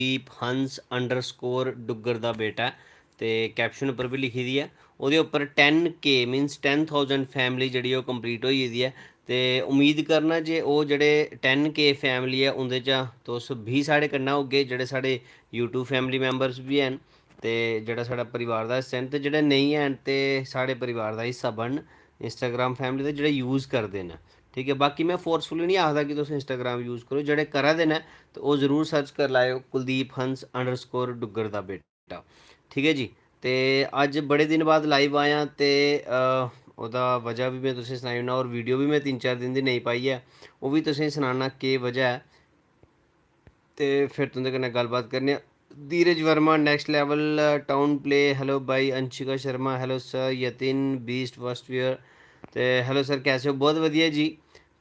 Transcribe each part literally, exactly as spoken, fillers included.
कुलदीप हंस under score Duggar दा बेटा ऐ, ते कैप्शन उप्पर बी लिखी दी ऐ। ओह्दे उप्पर टेन के, मीन्स टेन थाउजेंड फैमिली जेह्ड़ी ओह् कंप्लीट होई गेदी ऐ। ते उम्मीद करना जे ओह् जेह्ड़े टेन के फैमिली ऐ, उं'दे चा तुस बी साढ़े कन्नै होगे, जेह्ड़े साढ़े यूट्यूब फैमिली मैंबर्स बी हैन, ते जेह्ड़ा साढ़ा परिवार दा हिस्सा ऐ, ते जेह्ड़े नेईं हैन, ते साढ़े परिवार दा हिस्सा बनन, इंस्टाग्राम फैमिली दे जेह्ड़े यूज़ करदे न। ठीक ऐ, बाकी में फोर्सफुली निं आखदा कि तुस इंस्टाग्राम यूज़ करो, जेह्ड़े करा दे न, ते ओह् जरूर सर्च करी लैओ, कुलदीप हंस अंडर स्कोर डुग्गर दा बेटा। ठीक ऐ जी, ते अज्ज बड़े दिन बाद लाइव आया, ते अ, ओह्दा वजह बी में तुसें सनाई ओड़ना, और वीडियो बी में तिन्न चार दिन दी नेईं पाई ऐ, ओह् बी तुसें सनाना केह् वजह ऐ, ते फिर तुं'दे कन्नै गल्लबात करने आं। Dheeraj Verma, next level town play, hello भाई। Anshika Sharma, hello sir. Yatin beast first year, ते हेलो सर, कैसे हो? बहुत वधिया जी।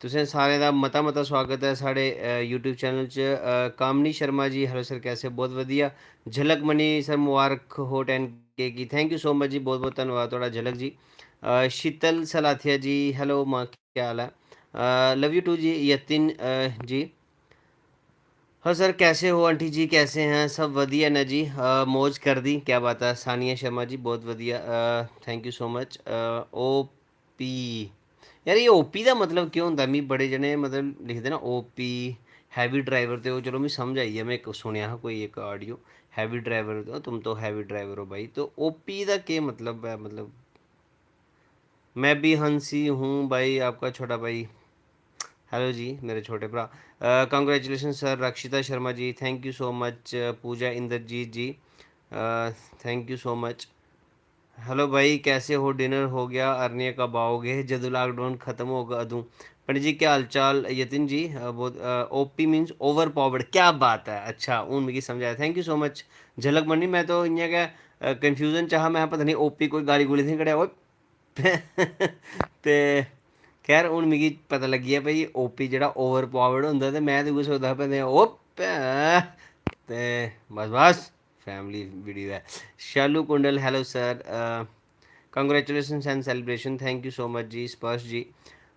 तुसें सारें दा मता मता स्वागत ऐ साढ़े, अ, YouTube चैनल च। अ, कामनी शर्मा जी, हेलो सर, कैसे हो? बहुत वधिया। झलक मनी सर, मुबारक हो टेन के की। थैंक यू सो मच जी, बहुत बहुत धन्नवाद थुआढ़ा झलक जी। अ, शीतल सलाथिया जी, हेलो मां, क्या हाल ऐ? लव यू टू जी यतिन, अ, जी। हेलो सर, कैसे हो? आंटी जी कैसे हैं? सब वधिया न जी। अ, मौज करदी, क्या बात है। सानिया शर्मा जी, बहुत वधिया। Thank you so much. O P, यार, ये ओ पी दा मतलब केह् होंदा? मी बड़े जने मतलब लिखदे ना, ओ पी, हैवी ड्राइवर, ते ओह्, चलो, मी समझ आई गेआ, में इक सुनेआ हा कोई इक ऑडियो, हैवी ड्राइवर, तुम तो हैवी ड्राइवर हो भाई। तो ओ पी दा केह् मतलब ऐ? मतलब, मैं भी हंसी हूँ भाई, आपका छोटा भाई। हेलो जी मेरे छोटे भरा। Congratulation sir. Rakshita Sharma ji, thank you so much. Pooja Indrajeet ji, thank you so much. Hello भाई, कैसे हो? डिनर हो गया? अरनिया कब आओगे? जदू लॉकडाउन खत्म होग अदू। पंडित जी, क्या हाल चाल? यतिन जी, अ, बहुत, O P means overpowered. क्या बात है, अच्छा, हून मिगी समझ आया। Thank you so much. Jhalak मन्नी, मैं तो इ'यां गै कन्फ्यूजन च हा, मैं पता नहीं ओ पी कोई गाली गुली थी कड़ेआ। ओए, ते खैर, हून मिगी पता लग्गी गेआ भाई, ओ पी जेह्ड़ा ओवर पावर्ड होंदा, ते में ते उ'ऐ सोचदा हा, भैं, ओ भैं, ते बस, बस, फैमिली वीडियो ऐ। Shalu Kundal, hello sir. Congratulation and celebration, thank you so much जी, स्पर्श जी।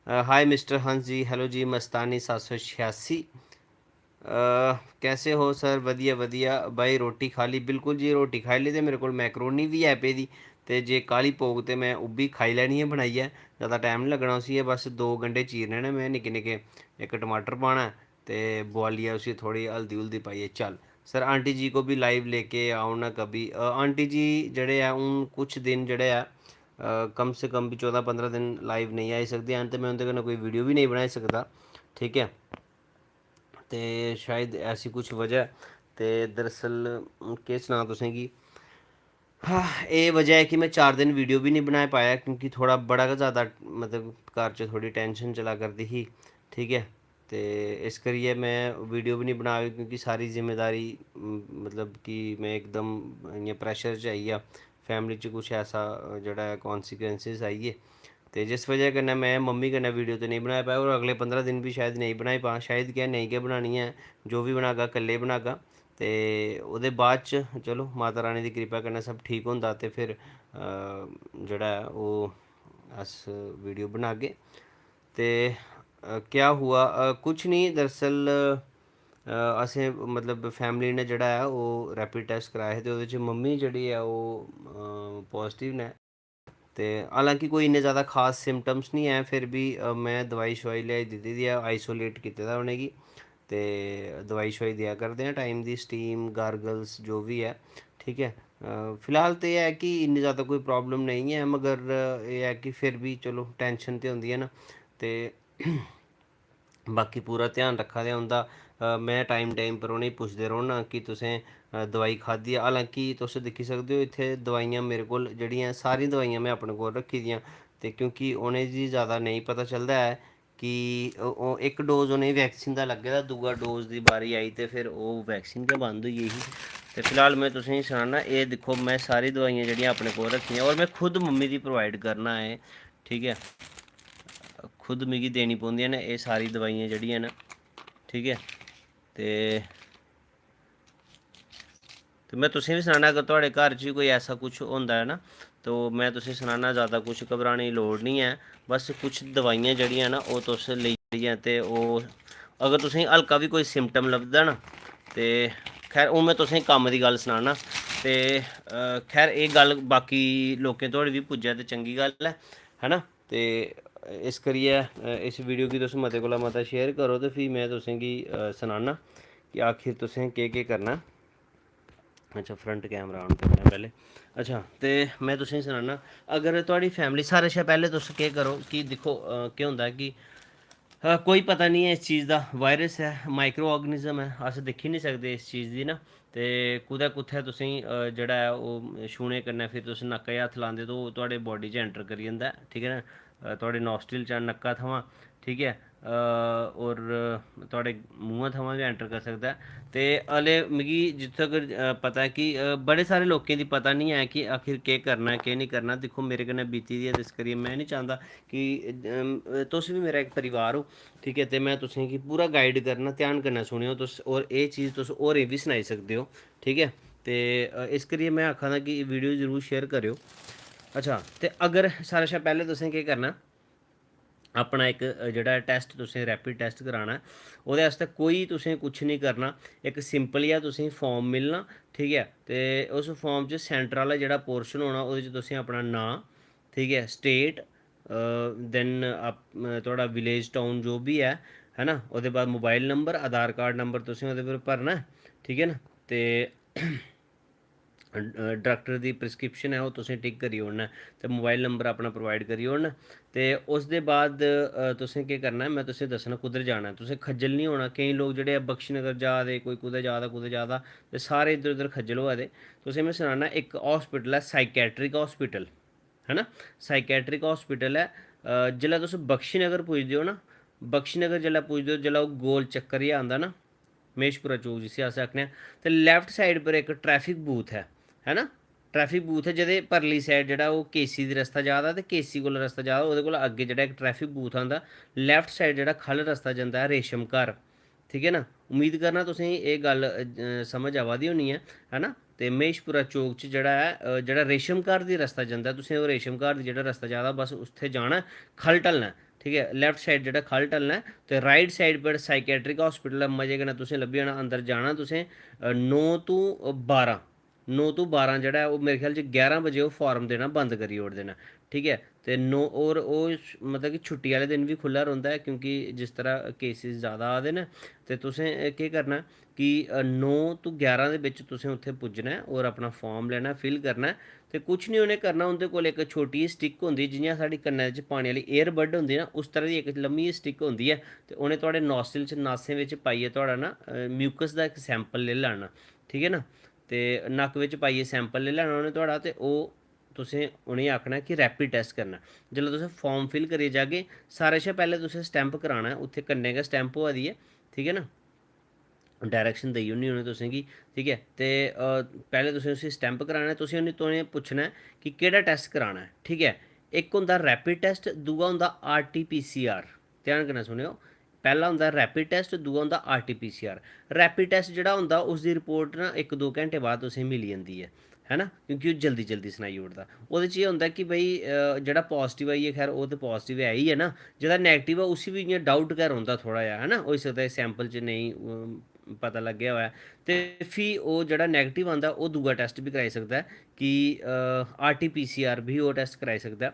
हाय मिस्टर हंस जी, हेलो जी, मस्तानी सत्त सौ छियासी। अ, कैसे हो सर? वधिया, वधिया। भाई, रोटी खा ली? बिल्कुल जी, रोटी खाई ली, ते मेरे कोल मैकरोनी बी ऐ पेदी, ते जे काह्ली पौग ते में ओह् बी खाई लैनी ऐ बनाइयै। ज़्यादा टैम निं लग्गना उसी, एह् बस दो गंढे चीरने न में निक्के निक्के, इक टमाटर पाना ऐ, ते बोआलियै उसी थोह्ड़ी हल्दी हुल्दी पाइयै। चल सर, आंटी जी को भी लाइव लेके आओ ना कभी। अ, आंटी जी जेह्ड़े ऐ, हून कुछ दिन जेह्ड़े ऐ, अ, कम से कम बी चौदां पंदरां दिन लाइव नेईं आई सकदे हैन, ते में उं'दे कन्नै कोई वीडियो बी नेईं बनाई सकदा, ठीक ऐ। ते शायद ऐसी कुछ वजह ऐ। ते दरअसल, हून केह् सनां तुसेंगी, हाँ, एह् वजह ऐ कि में चार दिन वीडियो बी निं बनाई पाया, क्योंकि थोह्ड़ा बड़ा गै ज़्यादा, मतलब, घर च थोह्ड़ी टैंशन चला करदी ही, ठीक ऐ। ते इस करियै में वीडियो बी निं बना पाया, क्योंकि सारी जिम्मेदारी, म-, मतलब कि में इकदम इ'यां प्रैशर च आई गेआ, फैमिली च कुछ ऐसा, अ, जेह्ड़ा ऐ, कॉन्सिक्वेंसेस आई गे। ते जिस वजह कन्नै में मम्मी कन्नै वीडियो ते नेईं बनाई पाया, और अगले पंदरां दिन बी शायद नेईं बनाई पां, शायद क्या, नेईं गै बनानी ऐ, जो बी बनागा, कल्ले बनागा। ते ओह्दे बाद च, चलो, माता रानी दी किरपा कन्नै सब ठीक होंदा, ते फिर, अ, जेह्ड़ा ऐ, ओह् अस वीडियो बनागे। ते, अ, क्या हुआ? अ, कुछ निं, दरअसल, अ, असें, मतलब, फैमिली ने जेह्ड़ा ऐ, ओह् रैपिड टैस्ट कराए हे, ते ओह्दे च मम्मी जेह्ड़ी ऐ, ओह्, अ, पॉजिटिव न। ते हालांकि कोई इन्ने ज़्यादा खास सिम्टम्स निं ऐ, फिर बी, अ, में दवाई शवाई लेआई दित्ती दी ऐ, आइसोलेट कीते दा उ'नेंगी, ते दवाई शवाई देआ करदे आं टाइम दी, स्टीम, गार्गल्स, जो बी ऐ, ठीक ऐ। अ, फिलहाल ते एह् ऐ कि इन्नी ज़्यादा कोई प्रॉब्लम नेईं ऐ, मगर एह् ऐ कि फिर बी, चलो, टैंशन ते होंदी ऐ ना। ते बाकी पूरा ध्यान रक्खा दे उं'दा। अ, में टाइम टाइम पर उ'नेंगी पुछदे रौह्न्ना कि तुसें, अ, दवाई खाद्धी ऐ। हालांकि तुस दिक्खी सकदे ओ, इत्थै दवाइयां मेरे कोल जेह्ड़ियां, सारियां दवाइयां में अपने कोल रक्खी दियां। ते क्योंकि उ'नेंगी ज़्यादा नेईं पता चलदा ऐ कि ओ-, ओ-, इक डोज उ'नेंगी वैक्सीन दा लग्गे दा, दूआ डोज दी बारी आई ते फिर ओह् वैक्सीन गै बंद होई गेई ही। ते फिलहाल में तुसेंगी सनाना, एह् दिक्खो, में सारी दवाइयां जेह्ड़ियां अपने कोल रक्खी दियां, और में खुद मम्मी दी प्रोवाइड करना ऐ, ठीक ऐ। खुद मिगी देनी पौंदियां न एह् सारी दवाइयां जेह्ड़ियां न, ठीक ऐ। ते, ते में तुसें बी सनाना, अगर थुआढ़े घर च बी कोई ऐसा कुछ होंदा ऐ ना, तो में तुसें सनाना, ज़्यादा कुछ घबराने दी लोड़ निं ऐ। बस कुछ दवाइयां जेह्ड़ियां न, ओह् तुस लेई जाइयै, ते ओह्, अगर तुसेंगी हल्का बी कोई सिम्टम लभदा ना, ते खैर, हून में तुसेंगी कम्म दी गल्ल सनाना। ते अ, खैर, एह् गल्ल बाकी लोकें धोड़ी बी पुज्जै ते चंगी गल्ल ऐ, है ना? ते इस करियै अ, इस वीडियो गी तुस मते कोला मता शेयर करो, ते फ्ही में तुसेंगी अ, सनाना कि आखिर तुसें केह् केह् करना। अच्छा, फ्रंट कैमरा ऑन करना पैह्लें। अच्छा, ते में तुसेंगी सनाना, अगर थुआढ़ी फैमिली, सारें शा पैह्लें तुस केह् करो कि दिक्खो, अ, केह् होंदा कि अ, कोई पता निं ऐ इस चीज़ दा, वायरस ऐ, माइक्रो ऑर्गेनिज्म ऐ, अस दिक्खी निं सकदे इस चीज़ गी ना। ते कुतै कुत्थै तुसेंगी अ, जेह्ड़ा ऐ, ओह् छूह्ने कन्नै फिर तुस नक्का च हत्थ लांदे, ते ओह् थुआढ़े बॉडी च एंटर करी जंदा ऐ, ठीक ऐ ना? अ, थुआढ़े नॉस्ट्रिल चा, नक्का थमां, ठीक ऐ, अ, और थुआढ़े मुंहा थमां बी एंटर करी सकदा ऐ। ते हले मिगी जित्थै तगर अ, पता ऐ कि अ, बड़े सारे लोकें दी पता निं ऐ कि आखिर केह् करना ऐ, केह् नेईं करना। दिक्खो, मेरे कन्नै बीती दी ऐ, ते इस करियै में निं चांह्दा कि अम, तुस बी मेरा इक परिवार ओ, ठीक ऐ? ते में तुसेंगी पूरा गाइड करना, ध्यान कन्नै सुनेओ तुस, और एह् चीज़ तुस होरें बी सनाई सकदे ओ, ठीक ऐ? ते अ, इस करियै में आखा दा कि वीडियो जरूर शेयर करेओ। अच्छा, ते अगर सारें शा पैह्लें तुसें केह् करना, अपना इक अ, जेह्ड़ा टैस्ट, तुसें रैपिड टैस्ट कराना ऐ, ओह्दे आस्तै कोई तुसें कुछ निं करना। इक सिंपल जेहा तुसेंगी फार्म मिलना, ठीक ऐ? ते उस फार्म च सैंटर आह्ला जेह्ड़ा पोर्शन होना, ओह्दे च तुसें अपना नांऽ, ठीक ऐ, स्टेट, दैन थुआढ़ा विलेज, टाउन, जो बी ऐ, है ना? ओह्दे बाद मोबाइल नंबर, आधार कार्ड नंबर तुसें ओह्दे पर भरना ऐ, ठीक ऐ ना? ते डाक्टर दी प्रिस्क्रिप्शन ऐ, ओह् तुसें टिक करी ओड़ना ऐ, ते मोबाइल नंबर अपना प्रोवाइड करी ओड़ना। ते उसदे बाद अ, तुसें केह् करना ऐ, में तुसें दस्सना कुद्धर जाना ऐ। तुसें खज्जल निं होना। केईं लोक जेह्ड़े ऐ बख्शी नगर जा दे, कोई कुतै जा दा, कुतै जा दा, ते सारे इद्धर उद्धर खज्जल होआ दे। तुसें में सनाना, इक हॉस्पिटल ऐ, साइकैट्रिक हॉस्पिटल, है ना? साइकैट्रिक हॉस्पिटल ऐ। अ, जिसलै तुस बख्शी नगर पुजदे ओ ना, बख्शी नगर जिसलै पुजदे ओ, जिसलै ओह् गोल चक्कर जेहा आंदा ना, महेशपुरा चौक जिसी अस आखने आं, ते लैफ्ट साइड पर इक ट्रैफिक बूथ ऐ, है ना? ट्रैफिक बूथ ऐ, जेह्दे परली साइड जेह्ड़ा ओह् केसी दी रस्ता जा दा, ते केसी कोला रस्ता जा दा, ओह्दे कोला अग्गें जेह्ड़ा इक ट्रैफिक बूथ आंदा, लैफ्ट साइड जेह्ड़ा ख'ल्ल रस्ता जंदा ऐ रेशम घर, ठीक ऐ ना? उम्मीद करना तुसेंगी एह् गल्ल अ, समझ आवा दी होनी ऐ, है ना? ते महेशपुरा चौक च जेह्ड़ा ऐ, अ, जेह्ड़ा रेशम घर दी रस्ता जंदा ऐ, तुसें ओह् रेशम घर दी जेह्ड़ा रस्ता जा दा, बस उत्थै जाना ऐ, ख'ल्ल ढलना ऐ, ठीक ऐ? लैफ्ट साइड जेह्ड़ा ख'ल्ल ढलना ऐ, ते राइट साइड पर साइकैट्रिक हॉस्पिटल ऐ, मजे कन्नै तुसें लब्भी जाना। अंदर जाना तुसें, अ, नौ तू बारां, नौ तू बारां जेह्ड़ा ऐ, ओह् मेरे ख्याल च ग्यारह बजे ओह् फार्म देना बंद करी ओड़दे न, ठीक ऐ? ते नौ, होर ओह् श-, मतलब कि छुट्टी आह्ले दिन बी खु'ल्ला रौंह्दा ऐ, क्योंकि जिस तरह केसिस ज़्यादा आ दे न, ते तुसें केह् करना कि, अ, नौ तू ग्यारह दे बिच तुसें उत्थै पुज्जना ऐ और अपना फार्म लैना, फिल करना ऐ। ते कुछ निं उ'नें करना, उं'दे कोल इक छोटी जेही स्टिक होंदी, जि'यां साढ़ी कन्नै च पाने आह्ली एयरबड होंदी ना, उस तरह दी इक लम्मी जेही स्टिक होंदी ऐ। ते उ'नें थुआढ़े नॉस्ट्रिल च, नासें बिच पाइयै थुआढ़ा ना, अ, म्यूकस दा इक सैंपल लेई लैना, ठीक ऐ ना? ते नक्क बिच पाइयै सैंपल लेई लैना उ'नें थुआढ़ा, ते ओह् तुसें उ'नेंगी आखना कि रैपिड टैस्ट करना। जिसलै तुस फार्म फिल करियै जागे, सारें शा पैह्लें तुसें स्टैंप कराना ऐ, उत्थै कन्नै गै स्टैंप होआ दी ऐ, ठीक ऐ ना? डायरैक्शन देई ओड़नी उ'नें तुसेंगी, ठीक ऐ? ते अ, पैह्लें तुसें उसी स्टैंप कराना ऐ, तुसें उ'नें, तुसें पुच्छना ऐ कि केह्ड़ा टैस्ट कराना ऐ, ठीक ऐ? इक होंदा रैपिड टैस्ट, दूआ होंदा R T P C R. ध्यान कन्नै सुनेओ, पैह्ला होंदा रैपिड टैस्ट, दूआ होंदा R T P C R. Rapid test जेह्ड़ा होंदा, उसदी रिपोर्ट ना इक दो घैंटे बाद तुसेंगी मिली जंदी ऐ, है ना? क्योंकि ओह् जल्दी जल्दी सनाई ओड़दा। ओह्दे च एह् होंदा कि भाई, अ, जेह्ड़ा पॉजिटिव आई गेआ, खैर, ओह् ते पॉजिटिव ऐ ही ऐ ना, जेह्ड़ा नैगेटिव ऐ, उसी बी इ'यां डाउट गै रौंह्दा थोह्ड़ा जेहा, है ना? होई सकदा इस सैंपल च नेईं, अ, पता लग्गेआ होऐ, ते फ्ही ओह् जेह्ड़ा नैगेटिव आंदा, ओह् दूआ टैस्ट बी कराई सकदा ऐ कि, अ, R T P C R बी ओह् टैस्ट कराई सकदा ऐ।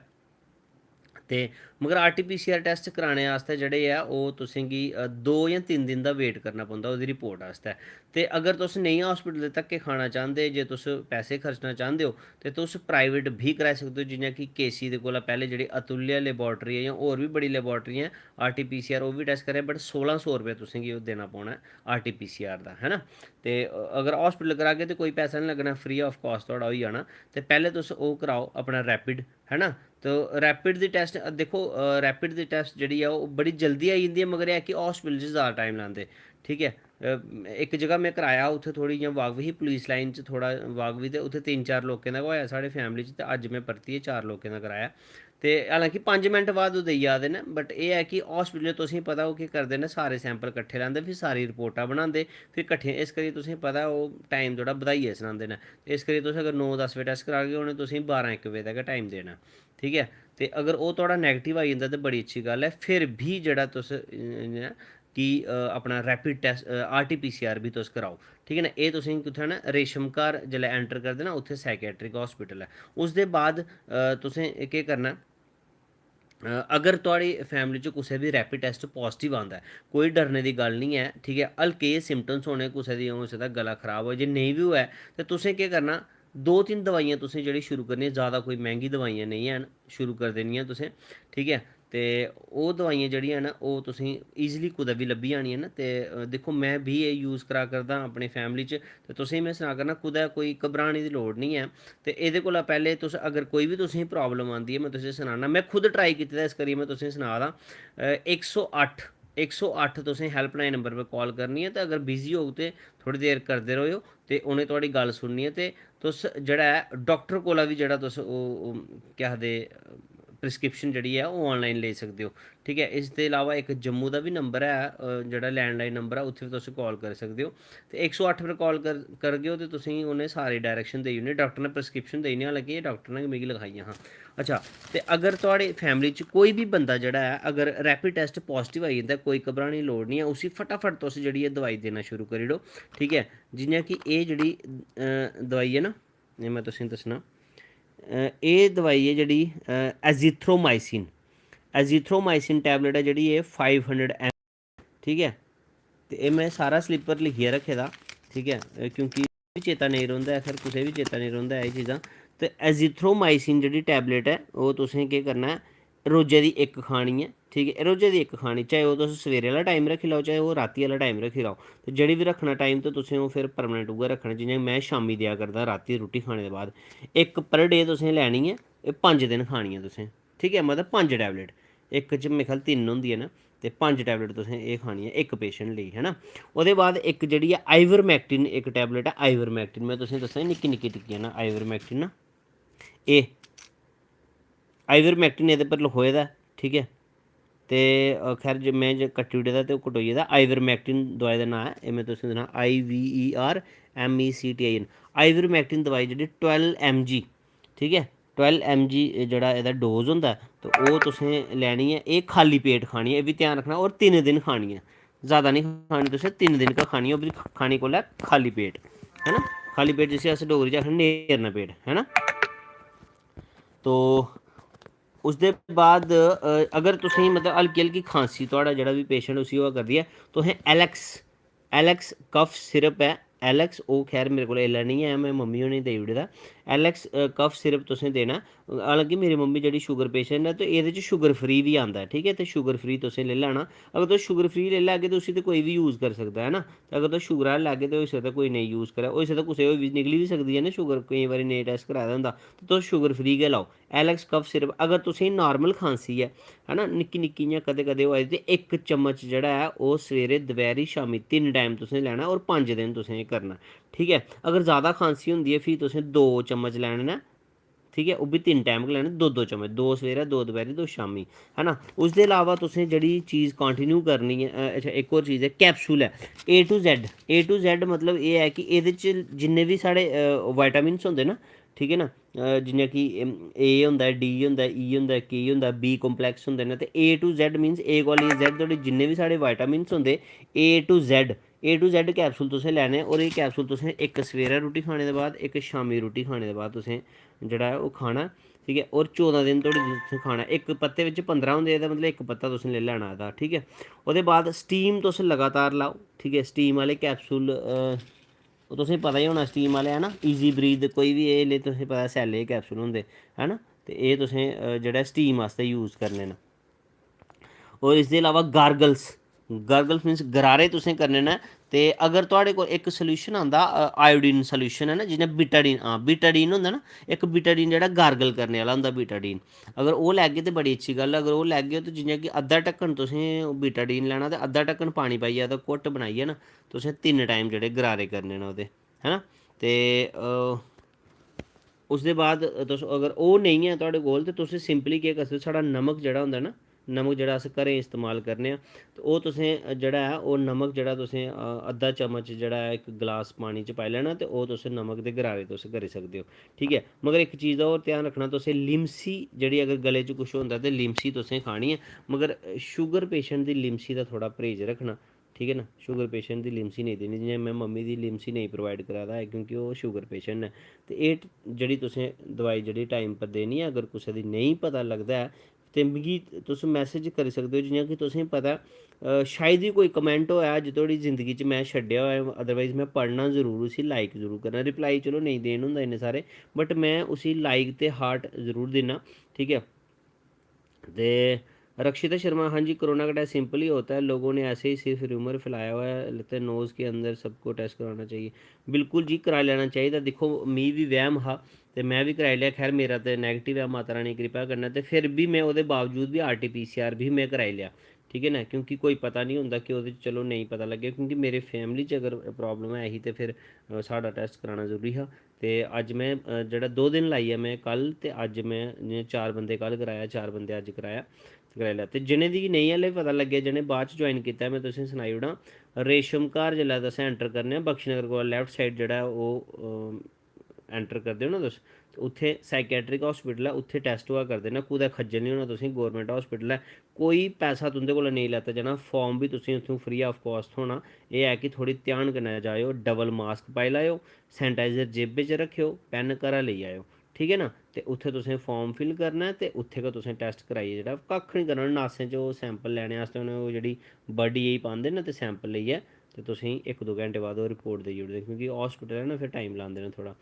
ते मगर R T P C R test कराने आस्तै जेह्ड़े ऐ, ओह् तुसेंगी, अ, दो जां तिन्न दिन दा वेट करना पौंदा ओह्दी रिपोर्ट आस्तै। ते अगर तुस नेईं हॉस्पिटल दे धक्के खाना चांह्दे, जे तुस पैसे खर्चना चांह्दे ओ, ते तुस प्राइवेट बी कराई सकदे ओ। जि'यां कि केसी दे कोला पैह्लें जेह्ड़ी अतुल्य लैबार्टरी ऐ जां होर बी बड़ी लैबार्टरी ऐ, R T P C R, ओह् बी टैस्ट करै, बट सोलां सौ रपेआ तुसेंगी ओह् देना पौना ऐ R T P C R दा, है ना? ते अगर हॉस्पिटल करागे ते कोई पैसा निं लग्गना, फ्री ऑफ कॉस्ट थुआढ़ा होई जाना। ते पैह्लें तुस ओह् कराओ अपना रैपिड, है ना? तो रैपिड दी टैस्ट, अ, दिक्खो, अ, रैपिड दी टैस्ट जेह्ड़ी ऐ, ओह् बड़ी जल्दी आई जंदी ऐ, मगर एह् ऐ कि हॉस्पिटल च ज़्यादा टाइम लांदे, ठीक ऐ? अ, इक जगह में कराया, उत्थै थोह्ड़ी इ'यां वाकवी ही, पुलिस लाइन च थोह्ड़ा वाकवी, ते उत्थै तिन्न चार लोकें दा गै होएआ साढ़े फैमिली च, ते अज्ज में परतियै चार लोकें दा कराया। ते हालांकि पंज मिंट बाद ओह् देई जा दे न, बट एह् ऐ कि हॉस्पिटल तुसेंगी पता ओह् केह् करदे न, सारे सैंपल कट्ठे लैंदे, फ्ही सारी रिपोर्टां बनांदे, फिर कट्ठे, इस करियै तुसेंगी पता ओह् टाइम थोह्ड़ा बधाइयै सनांदे न। ते इस करियै तुस अगर नौ दस बजे टैस्ट करागे, उ'नें तुसेंगी बारां इक बजे दा गै टाइम देना, ठीक ऐ? ते अगर ओह् थुआढ़ा नैगेटिव आई जंदा ते बड़ी अच्छी गल्ल ऐ, फिर बी जेह्ड़ा तुस, अ, इ'यां कि अपना rapid test, R T P C R बी तुस कराओ। ठीक ऐ ना, एह् तुसेंगी कुत्थै ना, रेशम घर जिसलै एंटर करदे ना, उत्थै साइकेट्रिक हॉस्पिटल ऐ। उसदे बाद तुसें केह् करना, अगर थुआढ़ी फैमिली च कुसै बी रैपिड टैस्ट पॉजिटिव आंदा ऐ, कोई डरने दी गल्ल निं ऐ। ठीक ऐ, हल्के जे सिम्टम्स होने कुसै दी, होई सकदा गला खराब होऐ, जे नेईं बी होऐ ते तुसें केह् करना, दो तिन्न दवाइयां तुसें जेह्ड़ी शुरू करनियां, ज़्यादा कोई मैंह्गी दवाइयां नेईं हैन, शुरू करी देनियां तुसें। ठीक ऐ, ते ओह् दवाइयां जेह्ड़ियां न, ओह् तुसें ईजली कुतै बी लब्भी जानियां न। ते दिक्खो, में बी एह् यूज़ करा करदा अपनी फैमिली च, ते तुसेंगी में सनाऽ करना, कुतै कोई घबराने दी लोड़ निं ऐ। ते एह्दे कोला पैह्लें तुस, अगर कोई बी तुसेंगी प्रॉब्लम आंदी ऐ, में तुसेंगी सनाना, में खुद ट्राई कीते दा, इस करियै में तुसेंगी सनाऽ दा। इक सौ अट्ठ, इक सौ अट्ठ तुसें हेल्पलाइन नंबर पर कॉल करनी ऐ, ते अगर बिजी होग ते थोह्ड़ी देर करदे र'वेओ, ते उ'नें थुआढ़ी गल्ल सुननी ऐ। ते तुस जेह्ड़ा ऐ, डाक्टर कोला बी जेह्ड़ा तुस ओह्, ओह्, केह् आखदे, प्रिस्क्रिप्शन जेह्ड़ी ऐ, ओह् ऑनलाइन लेई सकदे ओ। ठीक ऐ, इसदे अलावा इक जम्मू दा बी नंबर ऐ, जेह्ड़ा लैंडलाइन नंबर ऐ, उत्थै बी तुस कॉल करी सकदे ओ। ते इक सौ अट्ठ पर कॉल कर करगे ओ ते तुसेंगी उ'नें सारी डायरेक्शन देई ओड़नी, डाक्टर ने प्रिस्क्रिप्शन देई ओड़नी। हालांकि एह् डाक्टर ने गै मिगी लखाइयां हां। अच्छा, ते अगर थुआढ़ी फैमिली च कोई बी बंदा जेह्ड़ा ऐ, अगर रैपिड टैस्ट पॉजिटिव आई जंदा ऐ, कोई घबराने दी लोड़ निं ऐ, उसी फटाफट तुस जेह्ड़ी ऐ, दवाई देना शुरू करी ओड़ो। ठीक ऐ, जि'यां कि एह् जेह्ड़ी दवाई ऐ ना, एह् में तुसेंगी दस्सना। एह् दवाई ऐ जेह्ड़ी एजिथ्रोमाइसिन, एजिथ्रोमाइसिन टैबलेट ऐ जेह्ड़ी, एह् फाइव हंड्रेड एम। ठीक ऐ, ते एह् में सारा स्लिपर लिखियै रक्खे दा। ठीक ऐ, क्योंकि बी चेता नेईं रौंह्दा ऐ, खैर, कुसै बी चेता नेईं रौंह्दा ऐ एह् चीज़ां। ते एजिथ्रोमाइसिन जेह्ड़ी टैबलेट ऐ, ओह् तुसें केह् करना ऐ, रोजै दी इक खानी ऐ। ठीक ऐ, रोजै दी इक खानी, चाहे ओह् तुस सवेरे आह्ला टाइम रक्खी लैओ, चाहे ओह् रातीं आह्ला टाइम रक्खी लैओ। ते जेह्ड़ी बी रक्खना टाइम, ते तुसें ओह् फिर परमानेंट उ'ऐ रक्खना। जि'यां में शामीं देआ करदा, रातीं रुट्टी खाने दे बाद इक पर डे तुसें लैनी ऐ, एह् पंज दिन खानी ऐ तुसें। ठीक ऐ, मतलब पंज टैबलेट, इक च मेरे ख्याल तिन्न होंदियां न, ते पंज टैबलेट तुसें एह् खानी ऐ इक पेशेंट लेई, है ना। ओह्दे बाद इक जेह्ड़ी ऐ आइवरमैक्टिन, इक टैबलेट ऐ आइवरमैक्टिन, में तुसेंगी दस्सां, निक्की निक्की टिक्कियां न आइवरमैक्टिन ना, एह् आइवरमैक्टिन एह्दे पर लखोए दा ऐ। ठीक ऐ, ते खैर, जे में जे कट्टी ओड़े दा ते ओह् कटोई गेदा। आइवरमैक्टिन दोआई दा नांऽ ऐ, एह् में तुसेंगी दस्सना, I V E R M E C T I N. Ivermectin दोआई जेह्ड़ी, ट्वैल्व एम जी, ठीक ऐ, ट्वैल्व एम जी जेह्ड़ा एह्दा डोज होंदा ऐ, ते ओह् तुसें लैनी ऐ। एह् खाल्ली पेट खानी ऐ, एह् बी ध्यान रक्खना, होर तिन्न दिन खानी ऐ, ज़्यादा निं खानी तुसें, तिन्न दिन गै खानी ऐ। ओह् बी खानी कोल्लै? खाल्ली पेट, है ना। खाल्ली पेट जिसी अस डोगरी च आखने, नेरना पेट, है ना। तो उसदे बाद अगर तुसेंगी, मतलब, हल्की हल्की खांसी, थुआढ़ा जेह्ड़ा बी पेशेंट, उसी होआ करदी ऐ, तुसें एलेक्स, एलेक्स कफ सिरप ऐ, एलेक्स, ओह् खैर मेरे कोल एल्लै निं ऐ, में मम्मी होरें गी देई ओड़े दा। एलेक्स कफ सिरप तुसें देना। हालांकि मेरी मम्मी जेह्ड़ी शुगर पेशेंट ऐ, ते एह्दे च शुगर फ्री बी आंदा ऐ। ठीक ऐ, ते शुगर फ्री तुसें लेई लैना। अगर तुस शुगर फ्री लेई लैगे, ते उसी ते कोई बी यूज़ करी सकदा ऐ ना। ते अगर तुस शुगर आह्ला लैगे, ते होई सकदा कोई नेईं यूज़ करै, होई सकदा कुसै होर बी निकली बी सकदी ऐ ना शुगर, केईं बारी नेईं टैस्ट कराए दा होंदा। ते तुस शुगर फ्री गै लैओ। एलेक्स कफ सिरप, अगर तुसेंगी नार्मल खांसी ऐ, है ना, निक्की निक्की इ'यां कदें कदें होआ दी, ते इक चम्मच जेह्ड़ा ऐ, ओह् सवेरे, दपैह्री, शामीं, तिन्न टाइम तुसें लैना, होर पंज दिन तुसें एह् करना। ठीक ऐ, अगर ज़्यादा खांसी होंदी ऐ, फ्ही तुसें दो चम्मच लैने न। ठीक ऐ, ओह् बी तिन्न टाइम गै लैने, दो दो चम्मच, दो सवेरै, दो दपैह्री, दो शामीं, है ना। उसदे अलावा तुसें जेह्ड़ी चीज़ कंटिन्यू करनी ऐ, अच्छा, इक होर चीज़ ऐ, कैप्सूल ऐ, A to Z. A to Z मतलब एह् ऐ कि एह्दे च जिन्ने बी साढ़े विटामिन्स होंदे ना, ठीक ऐ ना, जि'यां कि ए होंदा ऐ, डी होंदा ऐ, ई होंदा ऐ, के होंदा ऐ, बी कॉम्प्लैक्स होंदे न, ते A to Z means A कोला लेइयै जैड धोड़ी जिन्ने बी साढ़े विटामिन्स होंदे, A to Z, A to Z capsule तुसें लैने। होर एह् कैप्सूल तुसें इक सवेरै रुट्टी खाने दे बाद, इक शामीं रुट्टी खाने दे बाद तुसें जेह्ड़ा ऐ, ओह् खाना। ठीक ऐ, होर चौदां दिन धोड़ी तुसें खाना। इक पत्ते बिच्च पंदरां होंदे, एह्दा मतलब इक पत्ता तुसें लेई लैना एह्दा। ठीक ऐ, ओह्दे बाद स्टीम तुस लगातार लैओ। ठीक ऐ, स्टीम आह्ले कैप्सूल, ओह् तुसेंगी पता गै होना, स्टीम आह्ले, है ना, ईजी ब्रीथ, कोई बी, एह् ले तुसेंगी पता, सैल्ले कैप्सूल होंदे, है ना, ते एह् तुसें जेह्ड़ा स्टीम आस्तै यूज़ करने न। होर इसदे अलावा गार्गल्स, गार्गल्स मीन्स गरारे तुसें करने न। ते अगर थुआढ़े कोल इक सल्यूशन आंदा, आयोडीन सल्यूशन, है ना, जि'यां बीटाडीन, हां, बीटाडीन होंदा ना, इक बीटाडीन जेह्ड़ा गार्गल करने आह्ला होंदा, बीटाडीन, अगर ओह् लैगे ते बड़ी अच्छी गल्ल ऐ। अगर ओह् लैगे ओ ते जि'यां कि अद्धा ढक्कन तुसें बीटाडीन लैना ते अद्धा ढक्कन पानी पाइयै, ओह्दा घुट्ट बनाइयै ना, तुसें तिन्न टाइम जेह्ड़े गरारे करने न ओह्दे, है ना। ते उसदे बाद तुस, अगर ओह् नेईं ऐ थुआढ़े कोल, ते तुसें सिंपली केह् करी सकदे, साढ़ा नमक जेह्ड़ा होंदा ना, नमक जेह्ड़ा अस घरें इस्तेमाल करने आं, ते ओह् तुसें जेह्ड़ा ऐ, ओह् नमक जेह्ड़ा तुसें, अ, अद्धा चम्मच जेह्ड़ा ऐ, इक गलास पानी च पाई लैना, ते ओह् तुस नमक दे गरारे तुस करी सकदे ओ। ठीक ऐ, मगर इक चीज़ दा होर ध्यान रक्खना, तुसें लिमसी जेह्ड़ी, अगर गले च कुछ होंदा ते लिमसी तुसें खानी ऐ, मगर शुगर पेशेंट दी लिमसी दा थोह्ड़ा परहेज रक्खना। ठीक ऐ ना, शुगर पेशेंट दी लिमसी नेईं देनी, जि'यां में मम्मी दी लिमसी नेईं प्रोवाइड करा दा ऐ, क्योंकि ओह् शुगर पेशेंट न। ते एह् जेह्ड़ी तुसें दवाई जेह्ड़ी टाइम पर देनी ऐ, अगर कुसै दी नेईं पता लगदा ऐ, ते मिगी तुस मैसेज करी सकदे ओ, जि'यां कि तुसेंगी पता ऐ, अ, शायद ही कोई कमेंट होऐ अज्ज धोड़ी जिंदगी च में छड्डेआ होऐ, अदरवाइज में पढ़ना जरूर, उसी लाइक जरूर करना। रिप्लाई चलो नेईं देन होंदा इन्ने सारे, बट में उसी लाइक ते हार्ट जरूर दिन्ना। ठीक ऐ, ते रक्षिता शर्मा, हाँ जी, कोरोना का टेस्ट सिंपल ही होता है, लोगों ने ऐसे ही सिर्फ रूमर फैलाया हुआ है, लगता है नोज़ के अंदर सबको टेस्ट कराना चाहिए। बिल्कुल जी, कराई लैना चाहिदा। दिक्खो, मी बी वैह्म हा, ते में बी कराई लेआ। खैर, मेरा ते नैगेटिव ऐ, माता रानी दी किरपा कन्नै, ते फिर बी में ओह्दे बावजूद बी R T P C R बी में कराई लेआ। ठीक ऐ ना, क्योंकि कोई पता निं होंदा कि ओह्दे च, चलो, नेईं पता लग्गेआ, क्योंकि मेरे फैमिली च अगर प्रॉब्लम ऐ ही ते फिर, अ, साढ़ा टेस्ट कराना जरूरी हा। ते अज्ज में, अ, जेह्ड़ा दो दिन लाइयै, में कल ते अज्ज में जि'यां चार बंदे कल कराया, चार बंदे अज्ज कराया, ते कराई लेआ। ते जि'नें दी नेईं हल्ले पता लग्गेआ, जि'नें बाद च ज्वाइन कीता, में तुसेंगी सनाई ओड़ां, रेशम घर जेल्लै तुस एंटर करने आं, बख्शी नगर कोला लेफ्ट साइड जेह्ड़ा ऐ, ओह्, अ, एंटर करदे ओ ना तुस, ते उत्थै साइकेट्रिक हॉस्पिटल ऐ, उत्थै टेस्ट होआ करदे न। कुतै खज्जल निं होना तुसेंगी, गौरमेंट हॉस्पिटल ऐ, कोई पैसा तुं'दे कोला नेईं लैता जाना। फार्म बी तुसेंगी उत्थूं फ्री ऑफ कॉस्ट थ्होना। एह् ऐ कि थोह्ड़ी ध्यान कन्नै जाएओ, डबल मास्क पाई लैएओ, सैनिटाइजर जेबै च रक्खेओ, पेन घरा लेई आएओ। ठीक ऐ ना, ते उत्थै तुसें फार्म फिल करना ऐ ते उत्थै गै तुसें टेस्ट कराइयै जेह्ड़ा कक्ख निं करना, नासें च ओह् सैंपल लैने आस्तै उ'नें ओह् जेह्ड़ी बड्डी जेही पांदे न ते सैंपल लेइयै ते तुसेंगी इक दो घैंटे बाद ओह् रिपोर्ट देई ओड़दे, क्योंकि हॉस्पिटल ऐ ना, फिर टाइम लांदे न थोह्ड़ा।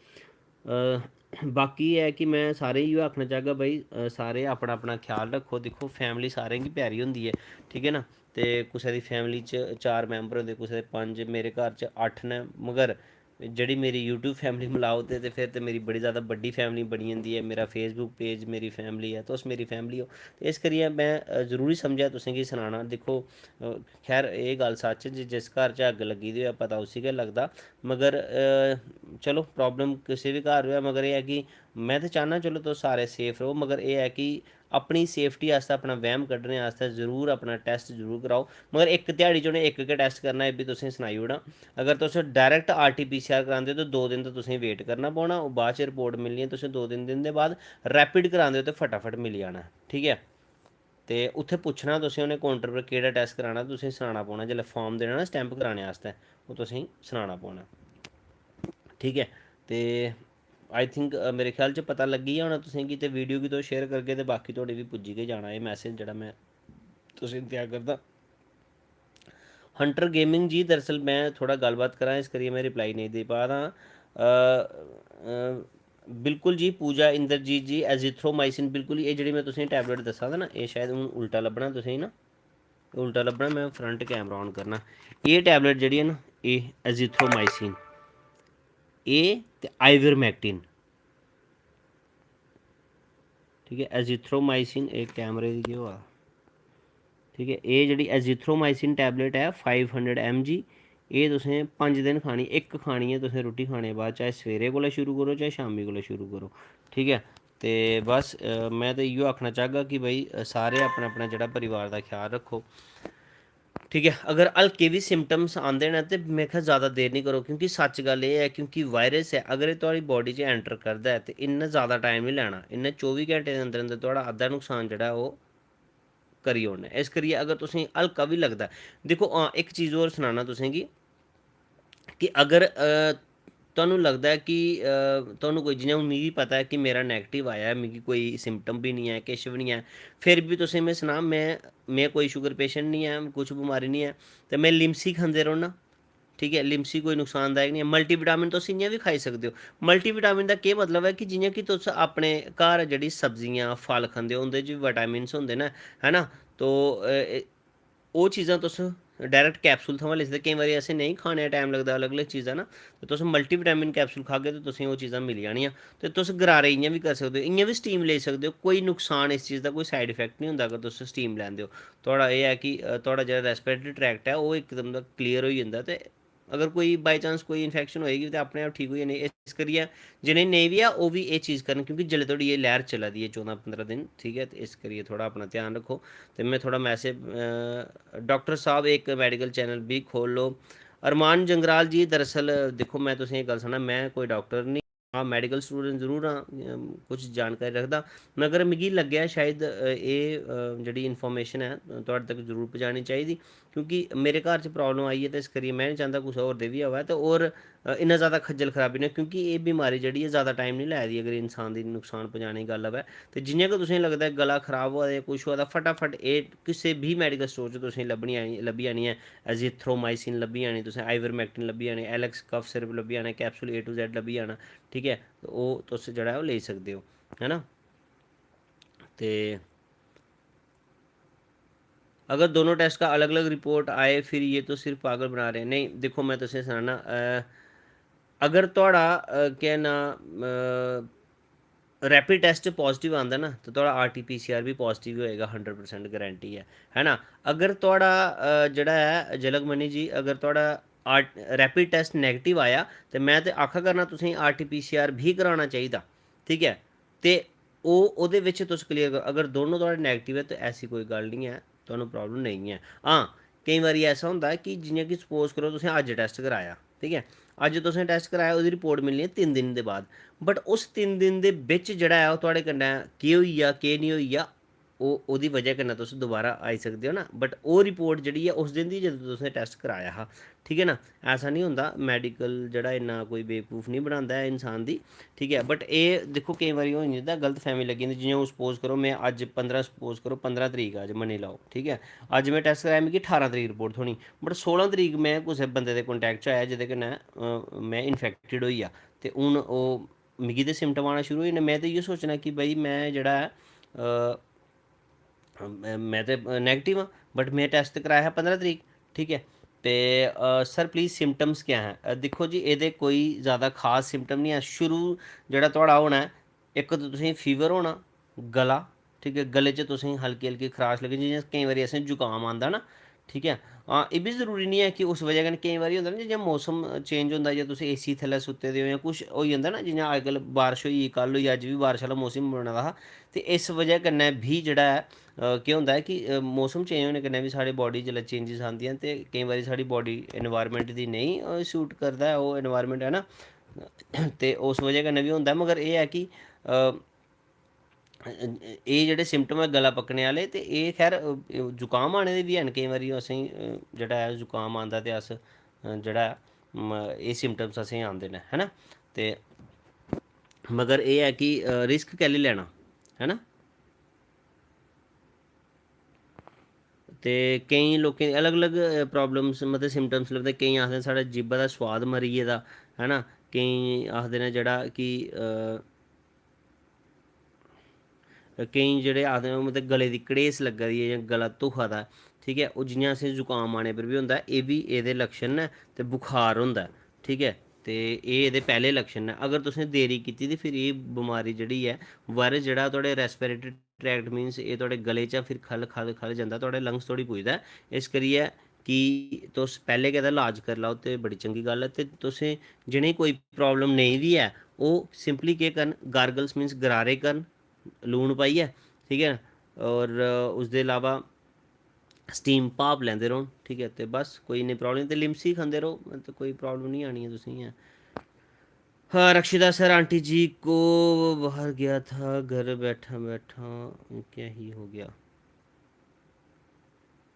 अ, बाकी एह् ऐ कि में सारें गी इ'यो आखना चाह्गा भाई, अ, सारे अपना अपना ख्याल रक्खो। दिक्खो, फैमिली सारें गी प्यारी होंदी ऐ, ठीक ऐ ना, ते कुसै दी फैमिली च चार मैंबर होंदे, कुसै दे पंज, मेरे घर च अट्ठ न, मगर जेह्ड़ी मेरी यूट्यूब फैमिली मलाओ ते, ते फिर ते मेरी बड़ी ज़्यादा बड्डी फैमिली बनी जंदी ऐ। मेरा फेसबुक पेज मेरी फैमिली ऐ, तुस मेरी फैमिली ओ। ते इस करियै में, अ, जरूरी समझेआ तुसेंगी सनाना। दिक्खो, अ, खैर, एह् गल्ल सच्च ऐ जे जिस घर च अग्ग लग्गी दी होऐ, पता उसी गै लगदा। मगर, अ, चलो, प्रॉब्लम कुसै बी घर होऐ, मगर एह् ऐ कि में ते चाह्न्नां, चलो, तुस सारे सेफ र'वो, मगर एह् ऐ कि अपनी सेफ्टी आस्तै, अपना वैह्म कड्ढने आस्तै जरूर अपना टेस्ट जरूर कराओ। मगर इक ध्याड़ी च उ'नें इक गै टेस्ट करना, एह् बी तुसेंगी सनाई ओड़ां। अगर तुस direct R T P C R करांदे ओ, ते दो दिन ते तुसेंगी वेट करना पौना, ओह् बाद च रिपोर्ट मिलनी ऐ तुसें दो तिन्न दिन दे बाद। रैपिड करांदे ओ, ते फटाफट मिली जाना, ठीक ऐ। ते उत्थै पुच्छना तुसें उ'नें काउंटर पर केह्ड़ा टेस्ट कराना, तुसें सनाना पौना। जेल्लै फार्म देना ना स्टैंप कराने आस्तै, ओह् तुसेंगी सनाना पौना, ठीक ऐ। ते आई थिंक, मेरे ख्याल च पता लग्गी गेआ होना तुसेंगी, ते वीडियो गी तुस शेयर करगे ते बाकी धोड़ी बी पुज्जी गै जाना एह् मैसेज जेह्ड़ा में तुसेंगी देआ करदा। हंटर गेमिंग जी, दरअसल में थोह्ड़ा गल्लबात करां, इस करियै में रिप्लाई नेईं देई पा दा आं। अ, अ, बिल्कुल जी, पूजा इंद्रजीत जी, एजिथ्रोमाइसिन, बिल्कुल, एह् जेह्ड़ी में तुसेंगी टैबलेट दस्सा दा ना, एह् शायद हून उल्टा लब्भना तुसेंगी ना, उल्टा लब्भना। में फ्रंट कैमरा ऑन करना। एह् टैबलेट जेह्ड़ी ऐ ना, एह् एजिथ्रोमाइसिन, एह् ते आइवरमैक्टिन, ठीक ऐ, एजिथ्रोमाइसिन। एह् कैमरे दी केह् होआ दा? ठीक ऐ, एह् जेह्ड़ी एजिथ्रोमाइसिन टैबलेट ऐ, फाइव हंड्रेड एम जी, एह् तुसें पंज दिन खानी। इक खानी ऐ तुसें रुट्टी खाने दे बाद, चाहे सवेरे कोला शुरू करो, चाहे शामी कोला शुरू करो, ठीक ऐ। ते बस, अ, में ते इ'यो आखना चाह्गा कि भाई, अ, सारे अपना अपना जेह्ड़ा परिवार दा ख्याल रक्खो, ठीक ऐ। अगर हल्के बी सिम्टम्स आंदे न, ते में आखेआ, ज़्यादा देर निं करो, क्योंकि सच्च गल्ल एह् ऐ, क्योंकि वायरस ऐ, अगर एह् थुआढ़ी बाडी च एंटर करदा ऐ, ते इन्ना ज़्यादा टाइम निं लैना। इन्ना चौबी घैंटे दे अंदर अंदर थुआढ़ा अद्धा नुकसान जेह्ड़ा ऐ, ओह् करी ओड़ना। इस करियै अगर तुसेंगी हल्का बी लगदा ऐ, दिक्खो, हां, इक चीज़ होर सनाना तुसेंगी कि अगर, अ, तुहानू लगदा ऐ कि, अ, तुहानू कोई, जि'यां हून मिगी पता ऐ कि मेरा नैगेटिव आया ऐ, मिगी कोई सिम्टम बी निं ऐ, किश बी निं ऐ, फिर बी तुसें, में सनां, में, में कोई शुगर पेशेंट निं ऐ, कुछ बमारी निं ऐ, ते में लिम्सी खंदे रौह्ना, ठीक ऐ। लिम्सी कोई नुकसानदायक निं ऐ। मल्टीविटामिन तुस इ'यां बी खाई सकदे ओ। मल्टीविटामिन दा केह् मतलब ऐ कि जि'यां कि तुस अपने घर जेह्ड़ी सब्जियां, फल खंदे ओ, उं'दे च बी विटामिन्स होंदे न, है ना? तो, अ, ए-, ओह् चीज़ां तुस डायरेक्ट कैप्सूल थमां लेई सकदे। केईं बारी असें नेईं खाने दा टाइम लगदा अलग-अलग चीज़ां ना, ते तुस मल्टीविटामिन कैप्सूल खागे ते तुसेंगी ओह् चीज़ां मिली जानियां। ते तुस गरारे इ'यां बी करी सकदे ओ, इ'यां बी स्टीम लेई सकदे ओ। कोई नुकसान इस चीज़ दा, कोई साइड इफेक्ट निं होंदा अगर तुस स्टीम लैंदे ओ। थुआढ़ा एह् ऐ कि, अ, थुआढ़ा जेह्ड़ा रेस्पिरेटरी ट्रैक्ट ऐ, ओह् इकदम दा क्लियर होई जंदा ते अगर कोई बाई चांस कोई इन्फैक्शन होएगी ते अपने आप ठीक होई जानी। इस करियै जि'नें नेईं बी ऐ, ओह् बी एह् चीज़ करन, क्योंकि जिसलै धोड़ी एह् लैह्र चला दी ऐ चौदां पंदरां दिन, ठीक ऐ, ते इस करियै थोह्ड़ा अपना ध्यान रक्खो। ते में थोह्ड़ा मैसेज, डाक्टर साह्ब, इक मैडिकल चैनल बी खोह्ल्लो। अरमान जंगराल जी, दरअसल दिक्खो, में तुसेंगी इक गल्ल सनाना, में कोई डाक्टर निं, हां, मैडिकल स्टूडेंट जरूर आं, अम, कुछ जानकारी रखदा, मगर मिगी लग्गेआ शायद, अ, एह्, अ, जेह्ड़ी इन्फॉर्मेशन ऐ, अ, थुआढ़े तक जरूर पजानी चाहिदी, क्योंकि मेरे घर च प्रॉब्लम आई ऐ, ते इस करियै में निं चांह्दा कुसै होर दे बी होऐ, ते होर, अ, इन्ना ज़्यादा खज्जल खराबी ना, क्योंकि एह् बमारी जेह्ड़ी ऐ, ज़्यादा टाइम निं लै दी अगर इंसान दी नुकसान पजाने दी गल्ल आवै। ते जि'यां गै तुसेंगी लगदा ऐ गला खराब होआ दा जां कुछ होआ दा, फटाफट एह् किसै बी मैडिकल स्टोर च तुसेंगी लब्भनी आनी, लब्भी जानी ऐ। एजिथ्रोमाइसिन लब्भी जानी तुसें, आइवरमैक्टिन लब्भी जानी, एलेक्स कफ सिरप लब्भी जाना, कैप्सूल ए टू जेड लब्भी जाना, ठीक ऐ। ते ओह् तुस जेह्ड़ा ऐ ओह् लेई सकदे ओ, है ना। ते अगर दोनों टेस्ट का अलग-अलग रिपोर्ट आए, फिर ये तो सिर्फ पागल बना रहे हैं। नेईं, दिक्खो, में तुसें सनाना, अ, अगर थुआढ़ा, अ, केह् नांऽ, अ, रैपिड टेस्ट पॉजिटिव आंदा ना, ते थुआढ़ा R T P C R बी पॉजिटिव होएगा, हंड्रेड परसेंट गारंटी ऐ, है ना। अगर थुआढ़ा, अ, जेह्ड़ा ऐ, जलक मनी जी, अगर थुआढ़ा आर-, रैपिड टेस्ट नैगेटिव आया, ते में ते आखा करना तुसेंगी R T P C R बी कराना चाहिदा, ठीक ऐ। ते ओह्, ओह्दे बिच तुस क्लियर करो, अगर दोनों थुआढ़े नैगेटिव ऐ, ते ऐसी कोई गल्ल निं ऐ, तुहानू प्रॉब्लम नेईं ऐ। हां, केईं बारी ऐसा होंदा ऐ कि जि'यां कि सपोज करो, तुसें अज्ज टेस्ट कराया, ठीक ऐ, अज्ज तुसें टेस्ट कराया, ओह्दी रिपोर्ट मिलनी ऐ तिन्न दिन दे बाद, बट उस तिन्न दिन दे बिच जेह्ड़ा ऐ, ओह् थुआढ़े कन्नै केह् होई गेआ, केह् नेईं होई गेआ, ओह्, ओह्दी बजह कन्नै तुस दोबारा आई सकदे ओ ना। बट ओह् रिपोर्ट जेह्ड़ी ऐ, उस दिन दी, जदूं तुसें टेस्ट कराया हा, ठीक ऐ ना। ऐसा निं होंदा, मैडिकल जेह्ड़ा इन्ना कोई बेवकूफ निं बनांदा ऐ इंसान दी, ठीक ऐ। बट एह् दिक्खो, केईं बारी होई जंदा, गलत फैमी लग्गी जंदी। जि'यां हून सपोज करो, में अज्ज पंदरां, सपोज करो, पंदरां तरीक अज्ज, मन्नी लैओ, ठीक ऐ, अज्ज में टेस्ट कराया, मिगी ठारां तरीक रिपोर्ट थ्होनी, बट सोलां तरीक में कुसै बंदे दे कॉन्टैक्ट च आया, जेह्दे कन्नै, अ, में इन्फैक्टेड होई गेआ, ते हून ओह्, मिगी ते सिम्टम आना शुरू होई जाने। में ते इ'यै सोचना कि भाई, में जेह्ड़ा ऐ, अ, में, में ते नैगेटिव आं, बट में टेस्ट कराया हा पंदरां तरीक, ठीक ऐ। ते, अ, सर, प्लीज, सिम्टम्स क्या हैं? अ, दिक्खो जी, एह्दे कोई ज़्यादा खास सिम्टम निं ऐ। शुरू जेह्ड़ा थुआढ़ा होना ऐ, इक ते तुसेंगी फीवर होना, गला, ठीक ऐ, गले च तुसेंगी हल्की हल्की खराश लग्गनी, जि'यां केईं बारी असें जुकाम आंदा ना, ठीक ऐ। हां, एह् बी जरूरी निं ऐ कि उस बजह कन्नै, केईं बारी होंदा ना, जि'यां मौसम चेंज होंदा, जां तुस ए सी थल्लै सुत्ते दे ओ, जां कुछ होई जंदा ना, जि'यां अज्जकल बारश होई गेई, कल होई, अज्ज बी बारश आह्ला मौसम बने दा हा, ते इस बजह कन्नै बी जेह्ड़ा ऐ, अ, केह् होंदा ऐ कि, अ, मौसम चेंज होने कन्नै बी साढ़ी बॉडी जेल्लै चेंजिस आंदियां, ते केईं बारी साढ़ी बॉडी एनवायरनमेंट दी नेईं, अ, सूट करदा ऐ ओह् एनवायरनमेंट, है ना। ते उस बजह कन्नै बी होंदा ऐ, मगर एह् ऐ कि, अ, एह् जेह्ड़े सिम्टम ऐ गला पक्कने आह्ले, ते एह् खैर, अ, जुकाम आने दे बी हैन। केईं बारी असेंगी, अ, जेह्ड़ा ऐ जुकाम आंदा, ते अस, अ, जेह्ड़ा ऐ, म-, एह् सिम्टम्स असेंगी आंदे न, है ना। ते मगर एह् ऐ कि, अ, रिस्क कैह्ली लैना, है ना। ते केईं लोकें दी अलग-अलग, अ, प्रॉब्लम्स, मतलब, सिम्टम्स लभदे। केईं आखदे, "साढ़ा जीह्बा दा सोआद मरी गेदा", है ना। केईं आखदे न जेह्ड़ा कि, अ, केईं जेह्ड़े आखदे न, मतलब, गले दी कड़ेस लग्गा दी ऐ जां गला धुखा दा, ठीक ऐ, ओह् जि'यां असें जुकाम आने पर बी होंदा, एह् बी एह्दे लक्षण न, ते बुखार होंदा ऐ, ठीक ऐ, ते एह् एह्दे पैह्ले लक्षण न। अगर तुसें देरी कीती, ते फिर एह् बमारी जेह्ड़ी ऐ, वायरस जेह्ड़ा थुआढ़े रेस्पिरेटरी ट्रैक्ट, मीन्स एह् थुआढ़े गले चा फिर ख'ल्ल, ख'ल्ल, ख'ल्ल जंदा, थुआढ़े लंग्स धोड़ी पुजदा ऐ। इस करियै कि तुस पैह्लें गै एह्दा लाज करी लैओ, ते बड़ी चंगी गल्ल ऐ। ते तुसें जि'नेंगी कोई प्रॉब्लम नेईं बी ऐ, ओह् सिंपली केह् करन, गार्गल्स, मीन्स गरारे करन लून पाइयै, ठीक ऐ। होर, अ, उसदे इलावा स्टीम भाप लैंदे रौह्न, ठीक ऐ। ते बस, कोई इन्नी प्रॉब्लम, ते लिम्सी खंदे रौह्, ते कोई प्रॉब्लम निं आनी ऐ तुसेंगी। हाँ, रक्षिता सर, आंटी जी को बाहर गया था, घर बैठा बैठा क्या ही हो गया?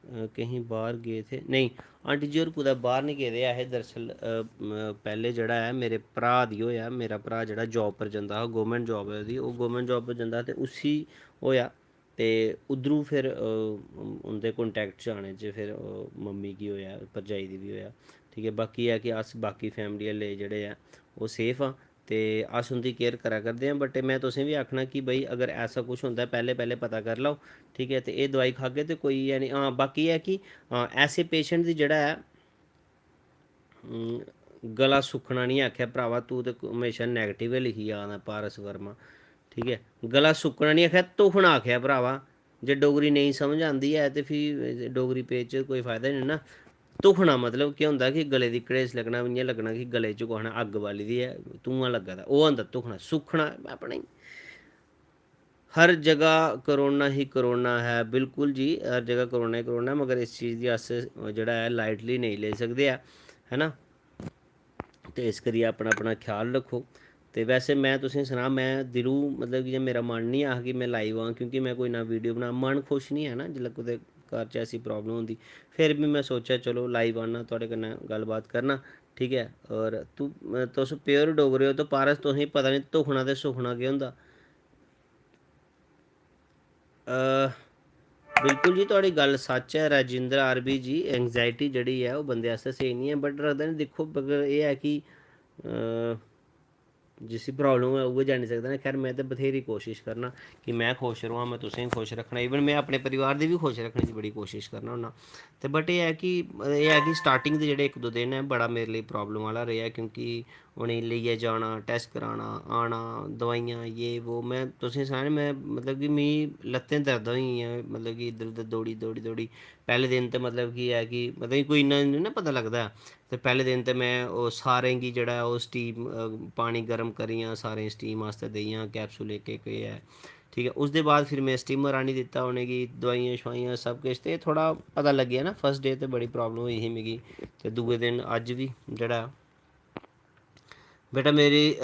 अ, कहीं बाहर गए थे? नेईं, आंटी जी होर कुतै बाहर निं गेदे ऐ हे। दरअसल, अ, म-, पैह्ले जेह्ड़ा ऐ, मेरे भ्राऽ दी होएआ, मेरा भ्राऽ जेह्ड़ा जॉब पर जंदा हा, गौरमेंट जॉब ऐ ओह्दी, ओह् गौरमेंट जॉब पर जंदा हा, ते उसी होएआ, ते उद्धरूं फिर, अ, उं'दे कॉन्टैक्ट च आने च फिर, अ, मम्मी गी होएआ, भरजाई दी बी होएआ, ठीक ऐ। बाकी एह् ऐ कि अस बाकी फैमिली आह्ले जेह्ड़े ऐ, ओह् सेफ आं। ते अस उं'दी केयर करा करदे आं। बट में तुसें बी आखना कि भाई, अगर ऐसा कुछ होंदा ऐ, पैह्लें, पैह्लें पता करी लैओ, ठीक ऐ। ते एह् दोआई खागे ते कोई, यानी, हां, बाकी एह् ऐ कि, हां, ऐसे पेशेंट दी जेह्ड़ा ऐ, उम, गला सुक्कना निं आखेआ भ्रावा, तूं ते म्हेशा नैगेटिव गै लिखी जा दा, पारस वर्मा, ठीक ऐ। गला सुक्कना निं आखेआ, धुखना आखेआ भ्रावा। जे डोगरी नेईं समझ आंदी ऐ, ते फ्ही डोगरी पेज च कोई फायदा निं ना। धुखना मतलब केह् होंदा कि गले दी घड़ेस लग्गना, इ'यां लग्गना कि गले च कुसै ने अग्ग बाली दी ऐ, धुआं लग्गा दा, ओह् होंदा धुखना। सुक्खना अपने हर जगह कोरोना ही कोरोना है, बिल्कुल जी, हर जगह कोरोना ही कोरोना है, मगर इस चीज़ गी अस जेह्ड़ा ऐ lightly नेईं लेई सकदे ऐ, है ना? ते इस करियै अपना, अपना ख्याल रक्खो। ते वैसे में तुसेंगी सनां, में दिलू, मतलब कि मेरा मन निं हा कि में live आं, क्योंकि में कोई ना video बनां, मन खुश निं ऐ ना, जिसलै कुतै घर च ऐसी problem होंदी। फिर बी में सोचेआ, चलो, live आना, थुआढ़े कन्नै गल्लबात करना, ठीक ऐ? और तू, तुस pure डोगरे ओ, ते पारस, तुसेंगी पता निं धुखना ते सुखना केह् होंदा। अ, बिल्कुल जी, थुआढ़ी गल्ल सच्च ऐ, राजेंद्र आरबी जी। Anxiety जेह्ड़ी ऐ, ओह् बंदे आस्तै स्हेई निं ऐ, but रखदा निं। दिक्खो, मगर एह् ऐ कि, अ, जिसी problem ऐ, उ'ऐ जानी सकदा ना। खैर, में ते बथ्हेरी कोशश करना कि में खुश र'वां, में तुसेंगी खुश रक्खना, even में अपने परिवार दी बी खुश रक्खने दी बड़ी कोशश करना होन्ना। ते but एह् ऐ कि, एह् ऐ कि starting दे जेह्ड़े इक दो दिन ऐ, बड़ा मेरे लेई problem आह्ला रेहा, क्योंकि उ'नेंगी लेइयै जाना, test कराना, आना, दवाइयां, ये वो। में तुसेंगी सनाया ना, में, मतलब कि मिगी लत्तें दर्दां होई गेइयां, मतलब कि इद्धर उद्धर दौड़ी, दौड़ी, दौड़ी। पैह्ले दिन ते मतलब कि ऐ कि, मतलब कि कोई इन्ना निं ना पता लगदा ऐ। ते पैह्ले दिन ते में ओह् सारें गी जेह्ड़ा ऐ ओह् steam, अ, पानी गर्म करियां, सारें गी steam आस्तै देइयां, capsule इक इक ऐ, ठीक ऐ। उसदे बाद फिर में steamer आह्नी दित्ता उ'नेंगी, दवाइयां शवाइयां सब किश, ते थोह्ड़ा पता लग्गेआ ना। First day ते बड़ी problem होई ही मिगी, ते दूए दिन अज्ज बी जेह्ड़ा ऐ। बेटा, मेरी, अ,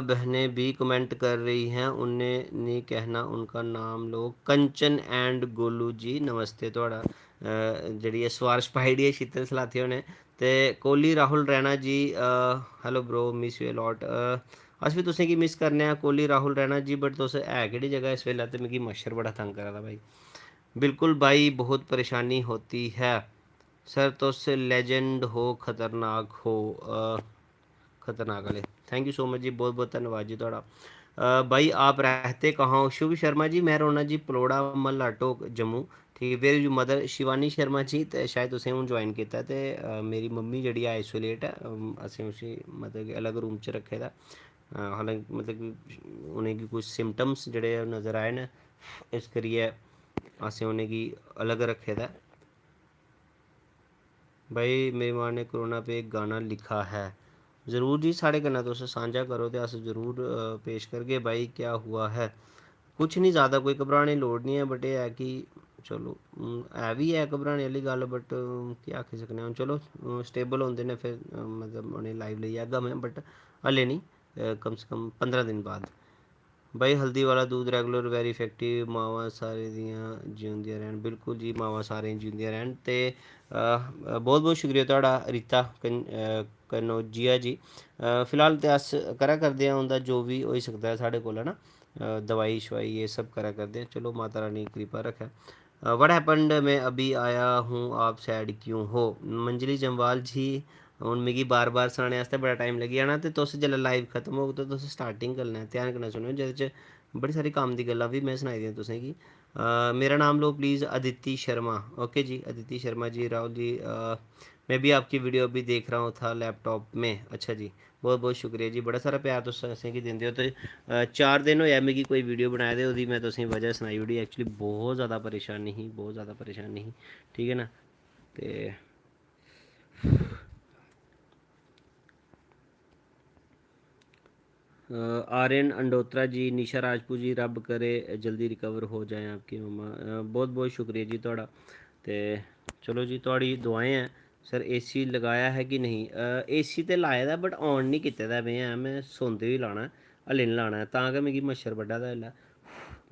बहनें भी comment कर रही हैं, उन्हें नहीं कहना, उनका नाम लो। कंचन and गोलू जी, नमस्ते थुआढ़ा। अ, जेह्ड़ी ऐ सफारश पाई ओड़ी ऐ शीतल सलाथिया होरें। ते कोहली राहुल रैना जी, अ, hello bro, miss you a lot। अ, अस बी तुसेंगी miss करने आं कोहली राहुल रैना जी, but तुस है केह्ड़ी जगह इस बेल्लै? ते मिगी मच्छर बड़ा तंग करा दा भाई। बिल्कुल भाई, बहुत परेशानी होती है। सर, तुस legend हो, खतरनाक हो। अ, खतरनाक आह्ले। Thank you so much जी, बहुत बहुत धन्नवाद जी थुआढ़ा। अ, भाई, आप रहते कहाँ हो? शुभ शर्मा जी, मैं रौह्ना जी पलौड़ा, मल्ला टोक, जम्मू। ठीक ऐ, where is your mother? Shivani Sharma ji, ते शायद तुसें हून join कीता, ते, अ, मेरी मम्मी जेह्ड़ी ऐ isolate ऐ, अम, असें उसी, मतलब कि, अलग room च रक्खे दा। अ, हालांकि, मतलब कि, उ'नेंगी कुछ symptoms जेह्ड़े नज़र आए न, इस करियै असें उ'नेंगी अलग रक्खे दा ऐ। भाई, मेरी माँ ने कोरोना पे एक गाना लिखा है। जरूर जी, साढ़े कन्नै तुस सांझा करो ते अस जरूर, अ, पेश करगे। भाई, क्या हुआ है? कुछ निं, ज़्यादा कोई घबराने दी लोड़ निं ऐ, but एह् ऐ कि चलो, हून है बी ऐ घबराने आह्ली गल्ल, but, अ, केह् आक्खी सकने आं हून। चलो, अ, stable होंदे न, फिर, अ, मतलब, उ'नेंगी live लेई आगा में, but हल्ले निं, अ, कम से कम पंदरां दिन बाद। भाई, हल्दी वाला दूध regular very effective, मावां सारें दियां जींदियां रैह्न। बिल्कुल जी, मावां सारें जींदियां रैह्न। ते, अ, बहुत बहुत शुक्रिया थुआढ़ा, रीता कन-, अ, कनौजिया जी। अ, फिलहाल ते अस करा करदे आं उं'दा जो बी होई सकदा ऐ साढ़े कोला ना, अ, दवाई शवाई एह् सब करा करदे आं। चलो, माता रानी कृपा रक्खै। अ, what happened, मैं अभी आया हूँ, आप sad क्यों हो? मंजली जम्वाल जी, हून मिगी बार-बार सनाने आस्तै बड़ा time लग्गी जाना, ते तुस जेल्लै live खत्म होग ते तुस starting करी लैना, ध्यान कन्नै सुनेओ, जेह्दे च बड़ी सारी कम्म दी गल्लां बी में सनाई दियां तुसेंगी। अ, मेरा नाम लो please, अदिति शर्मा। OK जी, अदिति शर्मा जी, राहुल जी, अ, मैं भी आपकी video अभी देख रहा हूँ था laptop में। अच्छा जी, बहुत बहुत शुक्रिया जी, बड़ा सारा प्यार तुस असेंगी दिंदे ओ। ते, अ, चार दिन होएआ मिगी कोई video बनाए दे, ओह्दी में तुसेंगी वजह सनाई ओड़ी। Actually बहुत ज़्यादा परेशानी ही, बहुत ज़्यादा परेशानी ही, ठीक ऐ ना। ते अ, आर्यन अंडोत्रा जी, निशा राजपूत जी, रब करे जल्दी recover हो जाए आपकी मम्मा। अ, बहुत बहुत शुक्रिया जी थुआढ़ा। ते चलो जी, थुआढ़ी दुआएं ऐ। सर, AC लगाया है कि नहीं? अ, AC ते लाए दा, but on निं कीते दा में, में सौंदे होई लाना ऐ, हल्ले निं लाना ऐ, तां गै मिगी मच्छर बड्ढा दा इसलै।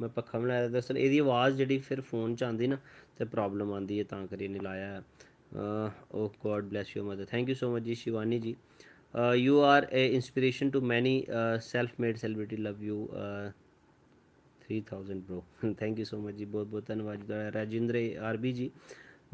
में पक्खा बी लाए दा। दरअसल एह्दी अवाज़ जेह्ड़ी फिर phone च आंदी ना, ते problem आंदी ऐ, तां करियै निं लाया ऐ। अ, oh, God bless your mother। Thank you so much ji Shivani ji. A, you are a inspiration to many, a, self made celebrity। Love you, a, three thousand bro। Thank you so much जी, बहुत बहुत धन्नवाद जी थुआढ़ा। Rajendra RB ji,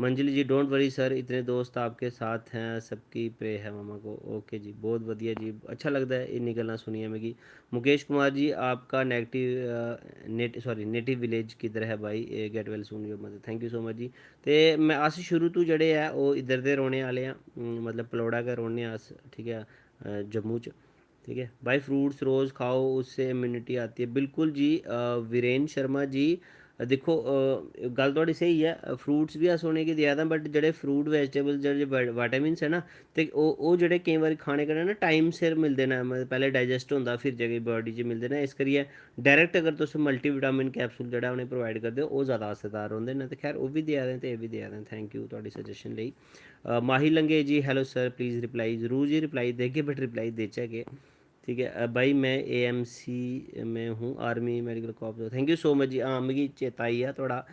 Manjali ji, don't worry sir, इतने दोस्त आपके साथ हैं, सबकी pray है मामा को। OK जी, बहुत वधिया जी, अच्छा लगदा ऐ इन्नी गल्लां सुनियै मिगी। मुकेश कुमार जी, आपका negative, अ, नेट-, sorry, native village किधर है भाई? ए, get well soon your mother। Thank you so much जी। ते में, अस शुरू तों जेह्ड़े ऐ, ओह् इद्धर दे रौह्ने आह्ले आं, उम, मतलब, पलौड़ा गै रौह्ने आं अस, ठीक ऐ, अ, जम्मू च, ठीक ऐ। भाई, fruits रोज़ खाओ, उससे immunity आती है। बिल्कुल जी, अ, वीरेन शर्मा जी, दिक्खो, गल्ल थुआढ़ी स्हेई ऐ, फ्रूट्स बी अस उ'नेंगी देआ दे आं, बट जेह्ड़े फ्रूट, वैजिटेबल, जेह्ड़े विटामिन्स ऐ ना, ते ओह् ओह् जेह्ड़े केईं बारी खाने कन्नै ना टाइम सिर मिलदे न, मतलब पैह्लें डाइजैस्ट होंदा, फिर जाइयै बाडी च मिलदे न। इस करियै डायरैक्ट अगर तुस मल्टी विटामिन कैप्सूल जेह्ड़ा उ'नेंगी प्रोवाइड करदे ओ, ओह् जैदा असरदार रौंह्दे न। ते खैर, ओह् बी देआ दे न ते एह् बी देआ दे न। थैंक यू थुआढ़ी सजेशन लेई। माही लंगे जी, hello sir, please reply। जरूर जी, रिप्लाई देगे, बट रिप्लाई देचै केह्? ठीक ऐ। भाई, मैं ए एम सी में हूँ, army medical corps. Thank you so much जी। हाँ, मिगी चेता आई गेआ थुआढ़ा।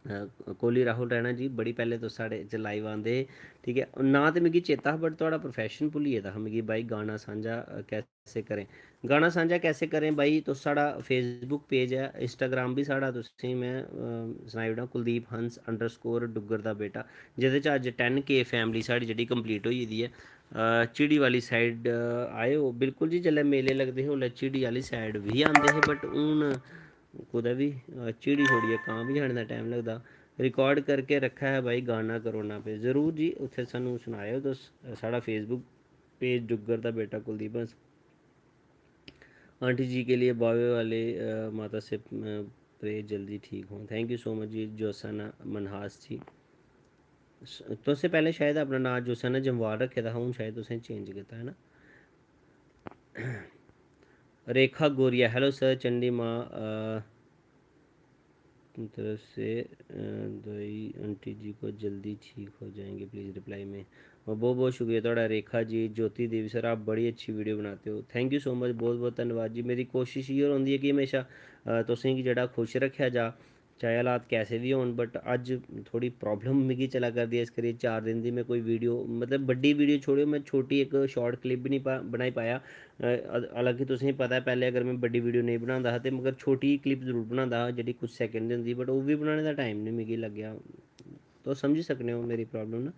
कोहली राहुल रैना जी, बड़ी पैह्लें तुस साढ़े च लाइव आंदे हे। ठीक ऐ, नांऽ ते मिगी चेता हा, बट थुआढ़ा प्रोफैशन भुल्ली गेदा हा मिगी। भाई, गाना सांझा कैसे करें? गाना सांझा कैसे करें भाई? तुस, साढ़ा फेसबुक पेज ऐ, इंस्टाग्राम बी साढ़ा, तुसेंगी में सनाई ओड़ां, कुलदीप हंस अंडर स्कोर डुग्गर दा बेटा, जेह्दे च अज्ज टैन के फैमिली साढ़ी जेह्ड़ी कंप्लीट होई गेदी ऐ। झिड़ी वाली साइड आए ओ? बिल्कुल जी, जेल्लै मेले लगदे हे, उसलै झिड़ी आह्ली साइड बी आंदे हे, बट हून कुतै बी झिड़ी छोड़ियै कां बी जाने दा टैम लगदा। रिकॉर्ड करके रक्खा है भाई, गाना करोना पे। जरूर जी, उत्थै सानूं सनाएओ तुस। साढ़ा फेसबुक पेज डुग्गर दा बेटा कुलदीप हंस। आंटी जी के लिए बावे वाले माता से प्रे जल्दी ठीक हों। थैंक यू सो मच जी, जोसाना मनहास जी। तुसें पैह्लें शायद अपना नांऽ जोसाना जम्वाल रक्खे दा हा, हून शायद तुसें चेंज कीता है ना। रेखा गोरिया, hello sir, चंडी माँ तरफ से दवाई आंटी जी को जल्दी ठीक हो जाएंगे, please reply में। बहुत बहुत शुक्रिया थोड़ा रेखा जी। ज्योति देवी सर, आप बड़ी अच्छी वीडियो बनाते हो, थैंक यू सो मच। बहुत बहुत धन्यवाद जी। मेरी कोशिश इयो रौंह्दी ऐ कि म्हेशा तुसेंगी जेह्ड़ा खुश रक्खेआ जा, चाहे हालात कैसे बी होन, बट अज्ज थोह्ड़ी प्रॉब्लम मिगी चला करदी ऐ, इस करियै चार दिन दी में कोई वीडियो, मतलब बड्डी वीडियो छोड़ेओ, में छोटी इक शार्ट क्लिप बी निं पा बनाई पाया। हालांकि तुसेंगी पता ऐ, पैह्लें अगर में बड्डी वीडियो नेईं बनांदा हा ते मगर छोटी क्लिप जरूर बनांदा हा जेह्ड़ी कुछ सैकंड दी होंदी, बट ओह् बी बनाने दा टाइम निं मिगी लग्गेआ। तुस समझी सकने ओ मेरी प्रॉब्लम ना।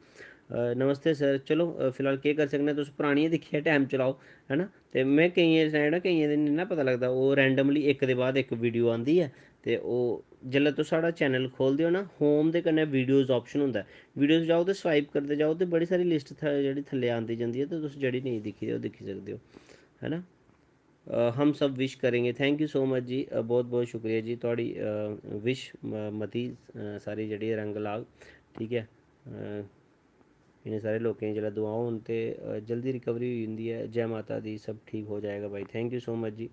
नमस्ते सर, चलो फिलहाल केह् करी सकने, तुस परानियां दिक्खियै टैम चलाओ, है ना। ते में केइयें सनाई ओड़ां, केइयें दे निं ना पता लगदा, ओह् रैंडमली इक दे बाद इक वीडियो आंदी ऐ। ते ओह् जेल्लै तुस साढ़ा चैनल खोलदे ओ ना, होम दे कन्नै वीडियोज़ ऑप्शन होंदा ऐ। वीडियोज़ जाओ ते स्वाइप करदे जाओ, ते बड़ी सारी लिस्ट जेह्ड़ी थल्लै आंदी जंदी ऐ, ते तुस जेह्ड़ी नेईं दिक्खी दी, ओह् दिक्खी सकदे ओ, है ना। हम सब विश करेंगे। थैंक यू सो मच जी। बहुत बहुत शुक्रिया जी, थुआढ़ी विश मती सारी जेह्ड़ी रंग लाग। ठीक ऐ, इन्ने सारे लोकें दी जेल्लै दुआं होन ते जल्दी रिकवरी होई जंदी ऐ। जै माता दी, सब ठीक हो जाएगा भाई। थैंक यू सो मच जी।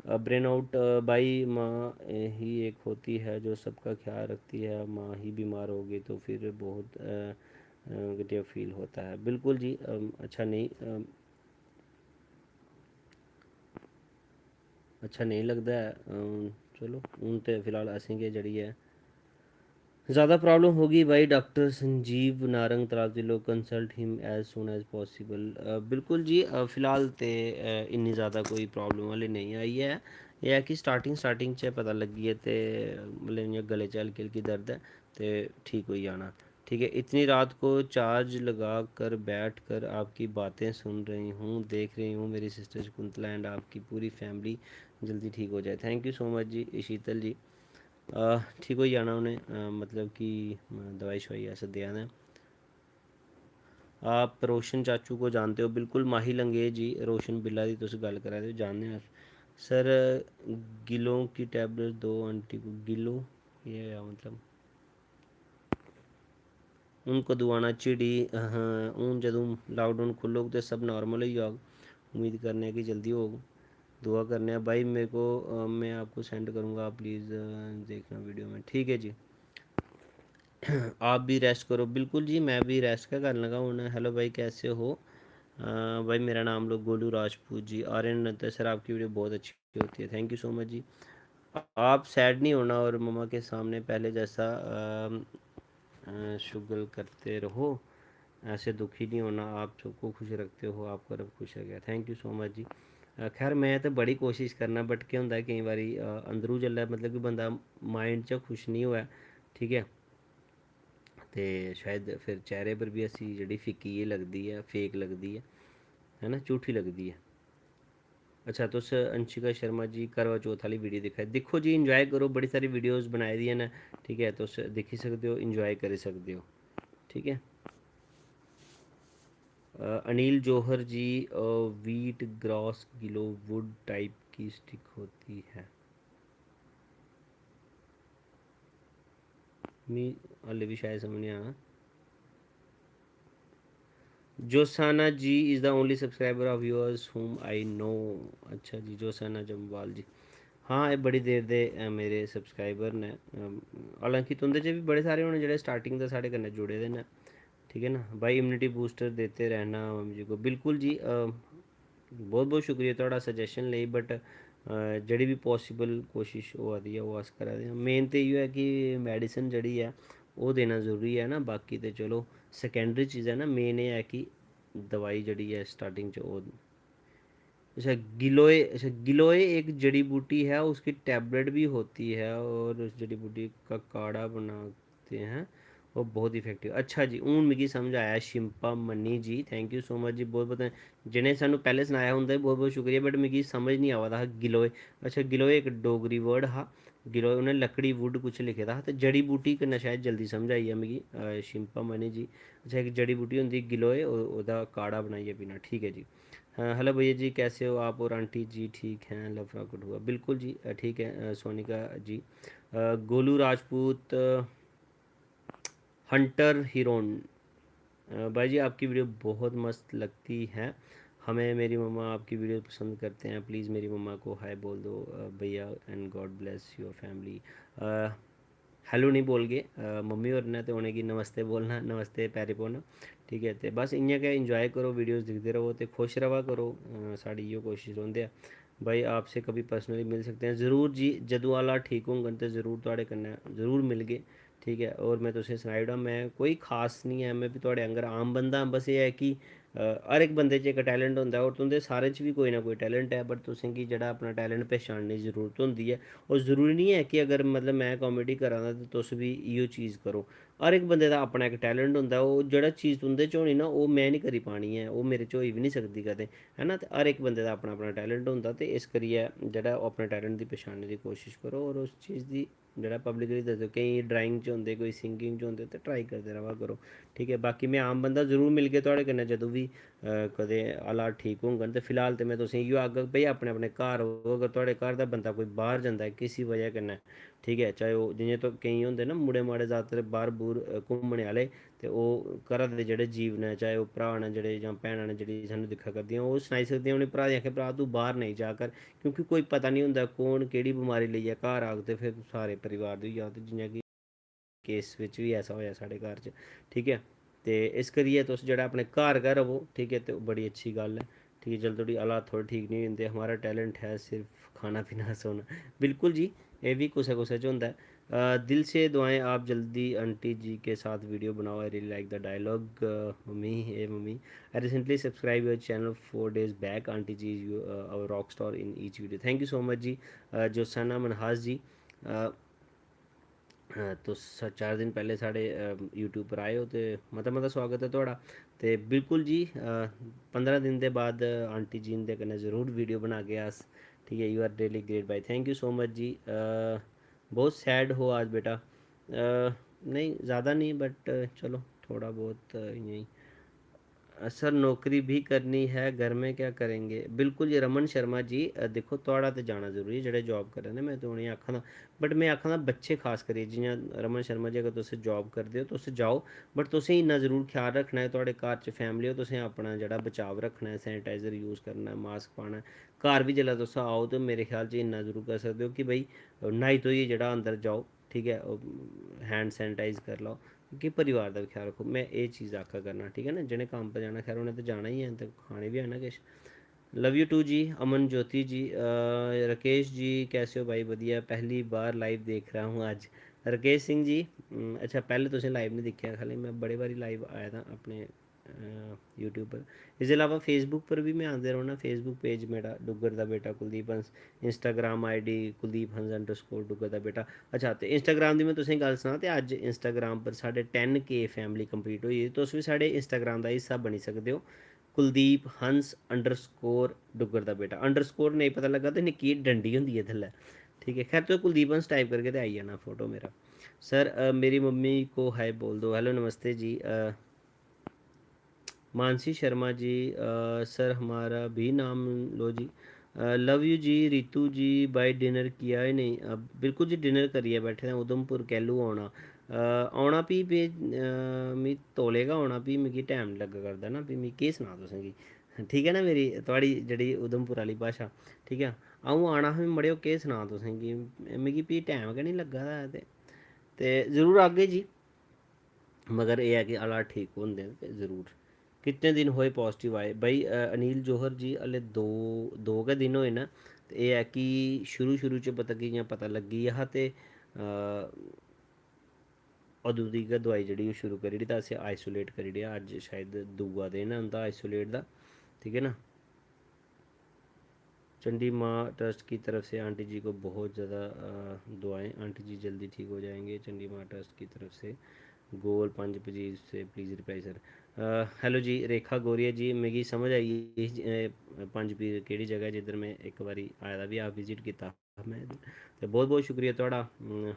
ब्रेन आउट भाई, माँ ही एक होती है जो सबका ख्याल रखती है, माँ ही बीमार हो गई तो फिर बहुत घटिया फील होता है। बिल्कुल जी। अच्छा नेईं, अच्छा नेईं लगदा ऐ। चलो, हून ते फिलहाल असेंगी जेह्ड़ी ऐ ज़्यादा प्रॉब्लम होगी भाई। डॉक्टर संजीव नारंग तलाब जिलो, consult him as soon as possible। बिल्कुल जी। फिलहाल ते इन्नी ज़्यादा कोई प्रॉब्लम हाल्ली नेईं आई ऐ। एह् ऐ कि स्टार्टिंग स्टार्टिंग च पता लग्गी ऐ ते मतलब इ'यां गले च हल्की हल्की दर्द ऐ, ते ठीक होई जाना। ठीक है, इतनी रात को चार्ज लगा कर बैठ कर आपकी बातें सुन रही हूँ, देख रही हूँ मेरी सिस्टर शकुंतला एंड आपकी पूरी फैमिली जल्दी ठीक हो जाए। थैंक यू सो मच जी शीतल जी। ठीक होई जाना उ'नें, मतलब कि दवाई शवाई अस देआ दे आं। आप रोशन चाचू को जानते हो? बिल्कुल, माही लंगेह जी, रोशन बिल्ला दी तुस गल्ल करा दे ओ, जानने आं अस। सर, गिलों की टैबलेट दो आंटी को। गिलो, ये है मतलब। हून कदूं आना झिड़ी? हून जदूं लाकडाउन खु'ल्लग ते सब नार्मल होई जाग। उम्मीद करने आं कि जल्दी होग। दुआ करने आं भाई। मेरे को, मैं आपको सेंड करूँगा, आप प्लीज देखना वीडियो में। ठीक है जी। आप भी रेस्ट करो। बिल्कुल जी, मैं भी रेस्ट गै करन लगा हून। हेलो भाई, कैसे हो? भाई, मेरा नाम लो गोलू राजपूत जी। आर्यन नंदन सर, आपकी वीडियो बहुत अच्छी होती है। थैंक यू सो मच जी। आप सैड नहीं होना और मम्मा के सामने पहले जैसा शुगल करते रहो, ऐसे दुखी नहीं होना। आप सबको खुश रखते हो, आपका रब खुश रखेगा। थैंक यू सो मच जी। खैर, में ते बड़ी कोशिश करना, बट केह् होंदा ऐ, केईं बारी अंदरू जेल्लै मतलब कि बंदा माइंड च खुश निं होऐ, ठीक ऐ, ते शायद फिर चेहरे पर बी असी जेह्ड़ी फिक्की जेही लगदी ऐ, फेक लगदी ऐ, है ना, झूठी लगदी ऐ। अच्छा, तुस अंशिका शर्मा जी करवा चौथ आह्ली वीडियो दिक्खा दे, दिक्खो जी, इंजॉय करो, बड़ी सारी वीडियोज़ बनाई दियां न, ठीक ऐ, तुस दिक्खी सकदे ओ, इंजॉय करी सकदे ओ, ठीक ऐ। अनिल जौहर जी, व्हीट ग्रास गिलो वुड टाइप की स्टिक होती है। मी हल्ले बी शायद समझ नहीं आना। Josana G is the only subscriber of yours whom I know। अच्छा जी, जोसाना जम्वाल जी। हाँ, एह् बड़ी देर दे, अ, मेरे सब्सक्राइबर न। अम, हालांकि तुं'दे च बी बड़े सारे होने जेह्ड़े स्टार्टिंग दा साढ़े कन्नै जुड़े दे न, ठीक है ना। भाई, इम्यूनिटी बूस्टर देते रहना मम्मी जी को। बिल्कुल जी, अ, बहुत बहुत शुक्रिया थुआढ़ा सजेशन लेई, बट जेह्ड़ी बी पॉसिबल कोशिश होआ दी ऐ, ओह् अस करा दे आं। मेन ते इ'यो ऐ कि मेडिसिन जेह्ड़ी ऐ, ओह् देना जरूरी ऐ ना। बाकी ते चलो, सेकेंडरी चीज़ ऐ ना, मेन एह् ऐ कि दवाई जेह्ड़ी ऐ स्टार्टिंग च ओह्। अच्छा, गिलोय, अच्छा, गिलोय एक जड़ी बूटी है, उसकी टैबलेट भी होती है और उस जड़ी बूटी का काढ़ा बनाते हैं, वो बहुत इफेक्टिव। अच्छा जी, हून मिगी समझ आया, शिम्पा मनी जी, thank you so much जी, बहुत बहुत। जि'नें सानूं पैह्लें सनाया, उं'दा बी बहुत बहुत शुक्रिया, बट मिगी समझ निं आवा दा हा गिलोय। अच्छा, गिलोय इक डोगरी वर्ड हा, गिलोय, उ'नें लकड़ी, वुड कुछ लिखे दा हा, ते जड़ी बूटी कन्नै शायद जल्दी समझ आई गेआ मिगी, अ, शिम्पा मनी जी। अच्छा, इक जड़ी बूटी होंदी गिलोय, ओह्-, ओह्दा काढ़ा बनाइयै पीना, ठीक ऐ जी। अ, hello भैया जी, कैसे हो आप? और आंटी जी ठीक हैं? Love from Kathua. बिल्कुल जी, अ, ठीक है, अ, सोनिका जी। अ, गोलू राजपूत, अ, हंटर हीरोन, अ, भाई जी, आपकी वीडियो बहुत मस्त लगती है हमें। मेरी मम्मा आपकी वीडियो पसंद करते हैं, प्लीज़ मेरी मम्मा को हाय बोल दो, अ, भैया, and God bless your family। A, hello नहीं बोलगे, अ, मम्मी होर ने ते उ'नेंगी नमस्ते बोलना, नमस्ते पैरी पौना, ठीक ऐ। ते बस इ'यां गै enjoy करो, वीडियोज़ दिखदे र'वो ते खुश र'वा करो, अ, साढ़ी इ'यो कोशिश रौंह्दे ऐ। भाई, आपसे कभी पर्सनली मिल सकते हैं? ज़रूर जी, जदूं हालात ठीक होङन ते ज़रूर थुआढ़े कन्नै ज़रूर मिलगे, ठीक ऐ। होर में तुसेंगी सनाई ओड़ां, में कोई खास निं ऐ, में बी थुआढ़े आंह्गर आम बंदा आं। बस एह् ऐ कि, अ, हर इक बंदे च इक टैलेंट होंदा ऐ, होर तुं'दे सारें च बी कोई ना कोई टैलेंट ऐ, बट तुसेंगी जेह्ड़ा अपना टैलेंट पछानने दी जरूरत होंदी ऐ। होर जरूरी निं ऐ कि अगर, मतलब, में कामेडी करा दा ते तुस बी इ'यो चीज़ करो। हर इक बंदे दा अपना इक टैलेंट होंदा ऐ, ओह् जेह्ड़ा चीज़ तुं'दे च होनी ना, ओह् में निं करी पानी ऐ, ओह् मेरे च होई बी निं सकदी कदें, है ना। ते हर इक बंदे दा अपना अपना टैलेंट होंदा, ते इस करियै जेह्ड़ा ओह् अपने टैलेंट दी पछानने दी कोशिश करो, होर उस चीज़ दी जेह्ड़ा पब्लिकली दस्सो। केईं ड्राइंग च होंदे, कोई सिंगिंग च होंदे, ते ट्राई करदे र'वा करो, ठीक ऐ। बाकी में आम बंदा, जरूर मिलगे थुआढ़े कन्नै जदूं बी, अ, कदें हालात ठीक होङन। ते फिलहाल ते में तुसेंगी इ'यो आखगा, भाई, अपने अपने घर र'वो। अगर थुआढ़े घर दा बंदा कोई बाह्र जंदा ऐ किसी बजह कन्नै, ठीक ऐ, चाहे ओह् जि'यां तो केईं होंदे ना, मुड़े माड़े ज़्यादातर बाह्र बूह्र, अ, घूमने आह्ले, ते ओह् घरा दे जेह्ड़े जीव न, चाहे ओह् भ्राऽ न जेह्ड़े जां भैनां न जेह्ड़ी सानूं दिक्खा करदियां, ओह् सनाई सकदियां उ'नें भ्राएं गी, आखै, "भ्राऽ, तूं बाह्र नेईं जा कर।" क्योंकि कोई पता निं होंदा कौन केह्ड़ी बमारी लेइयै घर आग, ते फिर सारे परिवार दी होई जाग। ते जि'यां कि केस बिच बी ऐसा होएआ साढ़े घर च, ठीक ऐ। ते इस करियै तुस जेह्ड़ा अपने घर गै र'वो, ठीक ऐ, ते बड़ी अच्छी गल्ल ऐ, ठीक ऐ। जदूं धोड़ी हालात थोह्ड़े ठीक निं होई जंदे, हमारा टैलेंट है सिर्फ खाना पीना सोना। बिल्कुल जी, एह् बी कुसै कुसै च होंदा ऐ। अ, दिल से दुआएं आप जल्दी आंटी जी के साथ वीडियो बनाओ, I really like the dialogue, a, mummy, A mummy, I recently subscribe your channel four days back, aunty ji, you, uh, our rock star in each video, thank you so much जी। अ, जोसाना मनहास जी, अ, अ, तुस चार दिन पैह्ले साढ़े, अ, YouTube पर आए ओ ते मता मता स्वागत ऐ थुआढ़ा। ते बिल्कुल जी, अ, पंदरां दिन दे बाद आंटी जी हुंदे कन्नै जरूर वीडियो बनागे अस, ठीक ऐ। You are really great भाई, thank you so much जी। अ, बहुत सैड हो आज बेटा? अ, नेईं, ज़्यादा नेईं, बट चलो, थोह्ड़ा बहुत इ'यां ही। अ, सर, नौकरी भी करनी है, घर में क्या करेंगे? बिल्कुल जी, रमन शर्मा जी, अ, दिक्खो, थुआढ़ा ते जाना जरूरी ऐ, जेह्ड़े जॉब करा दे, में ते उ'नेंगी आखा दा। बट में आखा दा, बच्चे खास करियै, जि'यां रमन शर्मा जी, अगर तुस जॉब करदे ओ, तुस जाओ, बट तुसें इन्ना जरूर ख्याल रक्खना ऐ, थुआढ़े घर च फैमिली ऐ, तुसें अपना जेह्ड़ा बचाव रक्खना ऐ, sanitizer use करना ऐ, mask पाना ऐ। घर बी जिसलै तुस आओ, ते मेरे ख्याल च इन्ना जरूर करी सकदे ओ कि भाई, न्हाई धोइयै जेह्ड़ा अंदर जाओ, ठीक ऐ, ओह् hand sanitize करी लैओ, क्योंकि परिवार दा बी ख्याल रक्खो। में एह् चीज़ आखा करना, ठीक ऐ ना। जि'नें कम्म पर जाना, खैर, उ'नें ते जाना ही ऐ, ते खाने बी है ना किश। Love you too जी, अमन ज्योति जी, अ, राकेश जी, कैसे हो भाई? बढ़िया, पहली बार live देख रहा हूँ आज। राकेश सिंह जी, अम, अच्छा, पैह्लें तुसें live निं दिक्खेआ, खाल्ली में बड़े बारी live आए दा अपने, अ, YouTube पर। इसदे अलावा Facebook पर बी में आंदे रौह्ना, Facebook page मेरा डुग्गर दा बेटा कुलदीप हंस, Instagram ID कुलदीप हंस underscore डुग्गर दा बेटा। अच्छा, ते Instagram दी में तुसेंगी गल्ल सनां, ते अज्ज Instagram पर साढ़े ten K family complete होई गेदी। तुस बी साढ़े Instagram दा हिस्सा बनी सकदे ओ, कुलदीप हंस underscore डुग्गर दा बेटा। Underscore नेईं पता लग्गा ते निक्की जेही डंडी होंदी ऐ थल्लै, ठीक ऐ। खैर, तुस कुलदीप हंस type करगे ते आई जाना photo मेरा। सर, अ, मेरी मम्मी को हाय बोल दो। Hello, नमस्ते जी। अ, मानसी शर्मा जी, अ, सर, हमारा भी नाम लो जी। अ, love you जी, रितु जी, भाई, dinner किया ही नहीं? अ, बिल्कुल जी, dinner करियै बैठे दे आं। उधमपुर कैलू औना? अ, औना भी पे-, अ, मी तौले गै औना, भी मिगी टैम लग्गा करदा ना, भी मी केह् सनां तुसें गी। ठीक ऐ ना, मेरी, थुआढ़ी जेह्ड़ी उधमपुर आह्ली भाशा, ठीक ऐ? अ'ऊं आना हा, मड़ेओ, केह् सनां तुसें गी, मिगी भी टैम गै निं लग्गा दा ऐ ते, ते जरूर आगे जी, मगर एह् ऐ कि हालात ठीक होंदे न ते जरूर। कितने दिन होए पॉजिटिव आए? भाई, अ, अनिल जौहर जी, हल्ले दो, दो गै दिन होए न। ते एह् ऐ कि शुरू, शुरू च पता कि इ'यां पता लग्गी गेआ हा ते, अ, अदूं दी गै दोआई जेह्ड़ी ओह् शुरू करी ओड़ी, ते असें isolate करी ओड़ेआ। अज्ज शायद दूआ दिन ऐ उं'दा isolate दा, ठीक ऐ ना? चंडी माँ ट्रस्ट की तरफ से आंटी जी को बहुत ज़्यादा, अ, दुआएं। आंटी जी जल्दी ठीक हो जाएंगे। चंडी माँ ट्रस्ट की तरफ से गोल पंज पजीज से प्लीज रिप्लाई सर। हेलो जी, रेखा गौरिया जी, मिगी समझ आई गेई, अ, पंज पीर केह्ड़ी जगह ऐ, जिद्धर में इक बारी आए दा बी हा, विजिट कीता हा में। ते बहुत बहुत शुक्रिया थुआढ़ा, अम,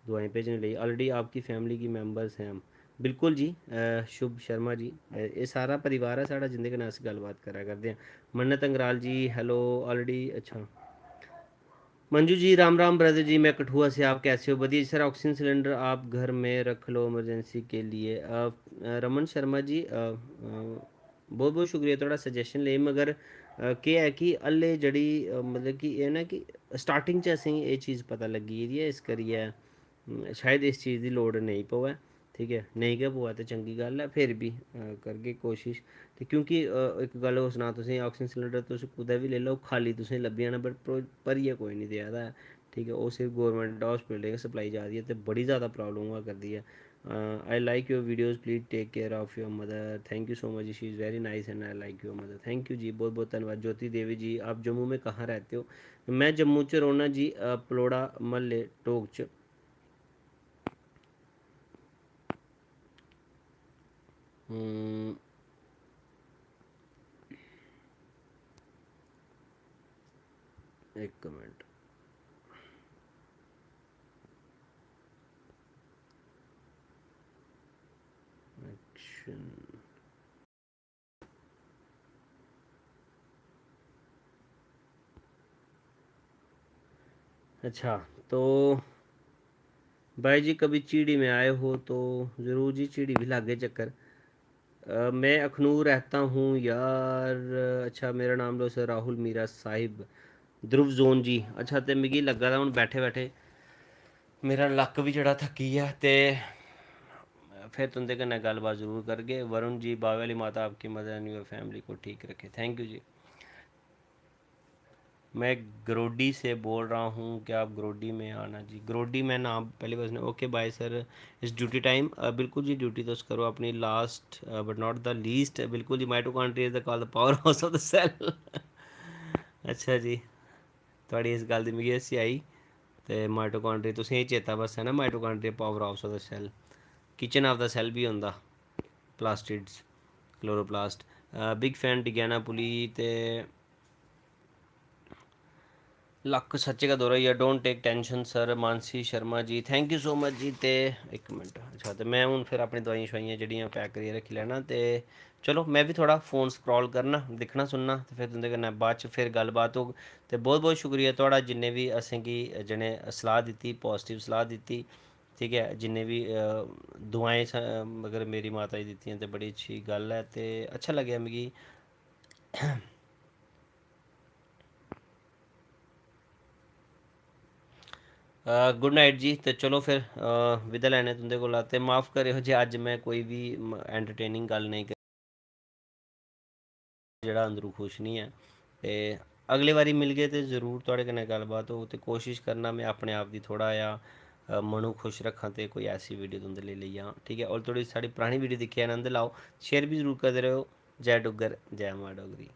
दुआएं भेजने लेई। ऑलरेडी आपकी फैमिली की मेंबर्स हैं हम। बिल्कुल जी, अ, शुभ शर्मा जी, अ, एह् सारा परिवार ऐ साढ़ा जिंदे कन्नै अस गल्लबात करा करदे आं। मन्नत अंगराल जी, हेलो, ऑलरेडी, अच्छा। मंजू जी, राम राम ब्रदर जी, मैं कठुआ से, आप कैसे हो? बढ़िया जी सर, ऑक्सीजन सिलेंडर आप घर में रख लो इमरजेंसी के लिए। अ, अ, रमन शर्मा जी, अ, अ, बहुत बहुत शुक्रिया थुआढ़ा सजेशन लेई, मगर, अ, केह् ऐ कि हल्ले जेह्ड़ी, अ, मतलब कि एह् ना कि स्टार्टिंग च असेंगी एह् चीज़ पता लग्गी गेदी ऐ, इस करियै, अम, शायद इस चीज़ दी लोड़ नेईं पवै, ठीक ऐ, नेईं गै पवै ते चंगी गल्ल ऐ, फिर बी, अ, करगे कोशिश। ते क्योंकि, अ, इक गल्ल होर सनां तुसेंगी, ऑक्सीजन सिलेंडर तुस कुतै बी लेई लैओ, खाल्ली तुसेंगी लब्भी जाना, but भरो-, भरियै कोई निं देआ दा ऐ, ठीक ऐ, ओह् सिर्फ गौरमेंट हॉस्पिटल गै सप्लाई जा दी ऐ ते बड़ी ज़्यादा प्रॉब्लम होआ करदी ऐ। Uh, I like your videos, please take care of your mother, thank you so much, she is very nice and I like your mother, thank you जी, बहुत बहुत धन्यवाद। ज्योति देवी जी, आप जम्मू में कहाँ रहते हो? मैं जम्मू च रौह्ना जी, अ, पलौड़ा म्हल्ले टोक च। हम्म, इक मिनट। एक्शन। अच्छा, तो भाई जी, कभी झीड़ी में आए हो तो ज़रूर जी, झीड़ी भी लागे चक्कर। अ, मैं अखनूर रहता हूँ यार। अच्छा, मेरा नाम लो सर, राहुल मीरा साहिब, ध्रुव जोन जी। अच्छा, ते मिगी लग्गा दा हून बैठे बैठे मेरा लक्क बी जेह्ड़ा थक्की गेआ, ते फिर तुं'दे कन्नै गल्लबात जरूर करगे। वरुण जी, बावे आह्ली माता आपकी मदर and your family को ठीक रखे। Thank you जी। मैं गरोडी से बोल रहा हूँ, क्या आप गरोडी में आना जी? गरोडी में ना, पहली बार सुना। OK, bye sir, it's duty time। अ, बिल्कुल जी, ड्यूटी तुस करो अपनी। Last, a, but not the least, बिल्कुल जी, mitochondria is the called the power house of the cell। अच्छा जी, थुआढ़ी इस गल्ल दी मिगी हस्सी आई। ते mitochondria, तुसें एह् चेता बस है ना, mitochondria power house of the cell, kitchen of the cell बी होंदा, plastids, chloroplast। अ, big fan डिगैना पुली ते लक्क सच्च गै दोहरा होई गेआ। Don't take tension sir, Mansi Sharma ji, thank you so much जी। ते इक मिनट, अच्छा, ते मैं हून फिर अपनी दवाइयां शवाइयां जेह्ड़ियां पैक करियै रक्खी लैना, ते चलो, मैं बी थोह्ड़ा फोन स्क्रॉल करना, दिक्खना सुनना, ते फिर तुं'दे कन्नै बाद च फिर गल्लबात होग। ते बहुत बहुत शुक्रिया थुआढ़ा, जिन्ने बी असेंगी, जि'नें सलाह् दित्ती, पॉजिटिव सलाह् दित्ती, ठीक ऐ, जिन्ने बी, अ, दुआएं स-, अगर मेरी माता जी दित्तियां ते बड़ी अच्छी गल्ल ऐ, ते अच्छा लग्गेआ मिगी। अ, गुड नाइट जी। ते चलो फिर, अ, विदा लैने तुं'दे कोला। ते माफ़ करेओ जे अज्ज में कोई बी म-, एंटरटेनिंग गल्ल नेईं करी, जेह्ड़ा अंदरू खुश निं ऐ। ते अगली बारी मिलगे ते जरूर थुआढ़े कन्नै गल्लबात होग। ते कोशिश करना में अपने आप गी थोह्ड़ा जेहा, अ, मनो खुश रक्खां ते कोई ऐसी वीडियो तुं'दे लेई लेई आं, ठीक ऐ? होर थोह्ड़ी साढ़ी परानी वीडियो दिक्खियै आनंद लैओ, शेयर बी जरूर करदे र'वो। जै डुग्गर, जै मां डोगरी।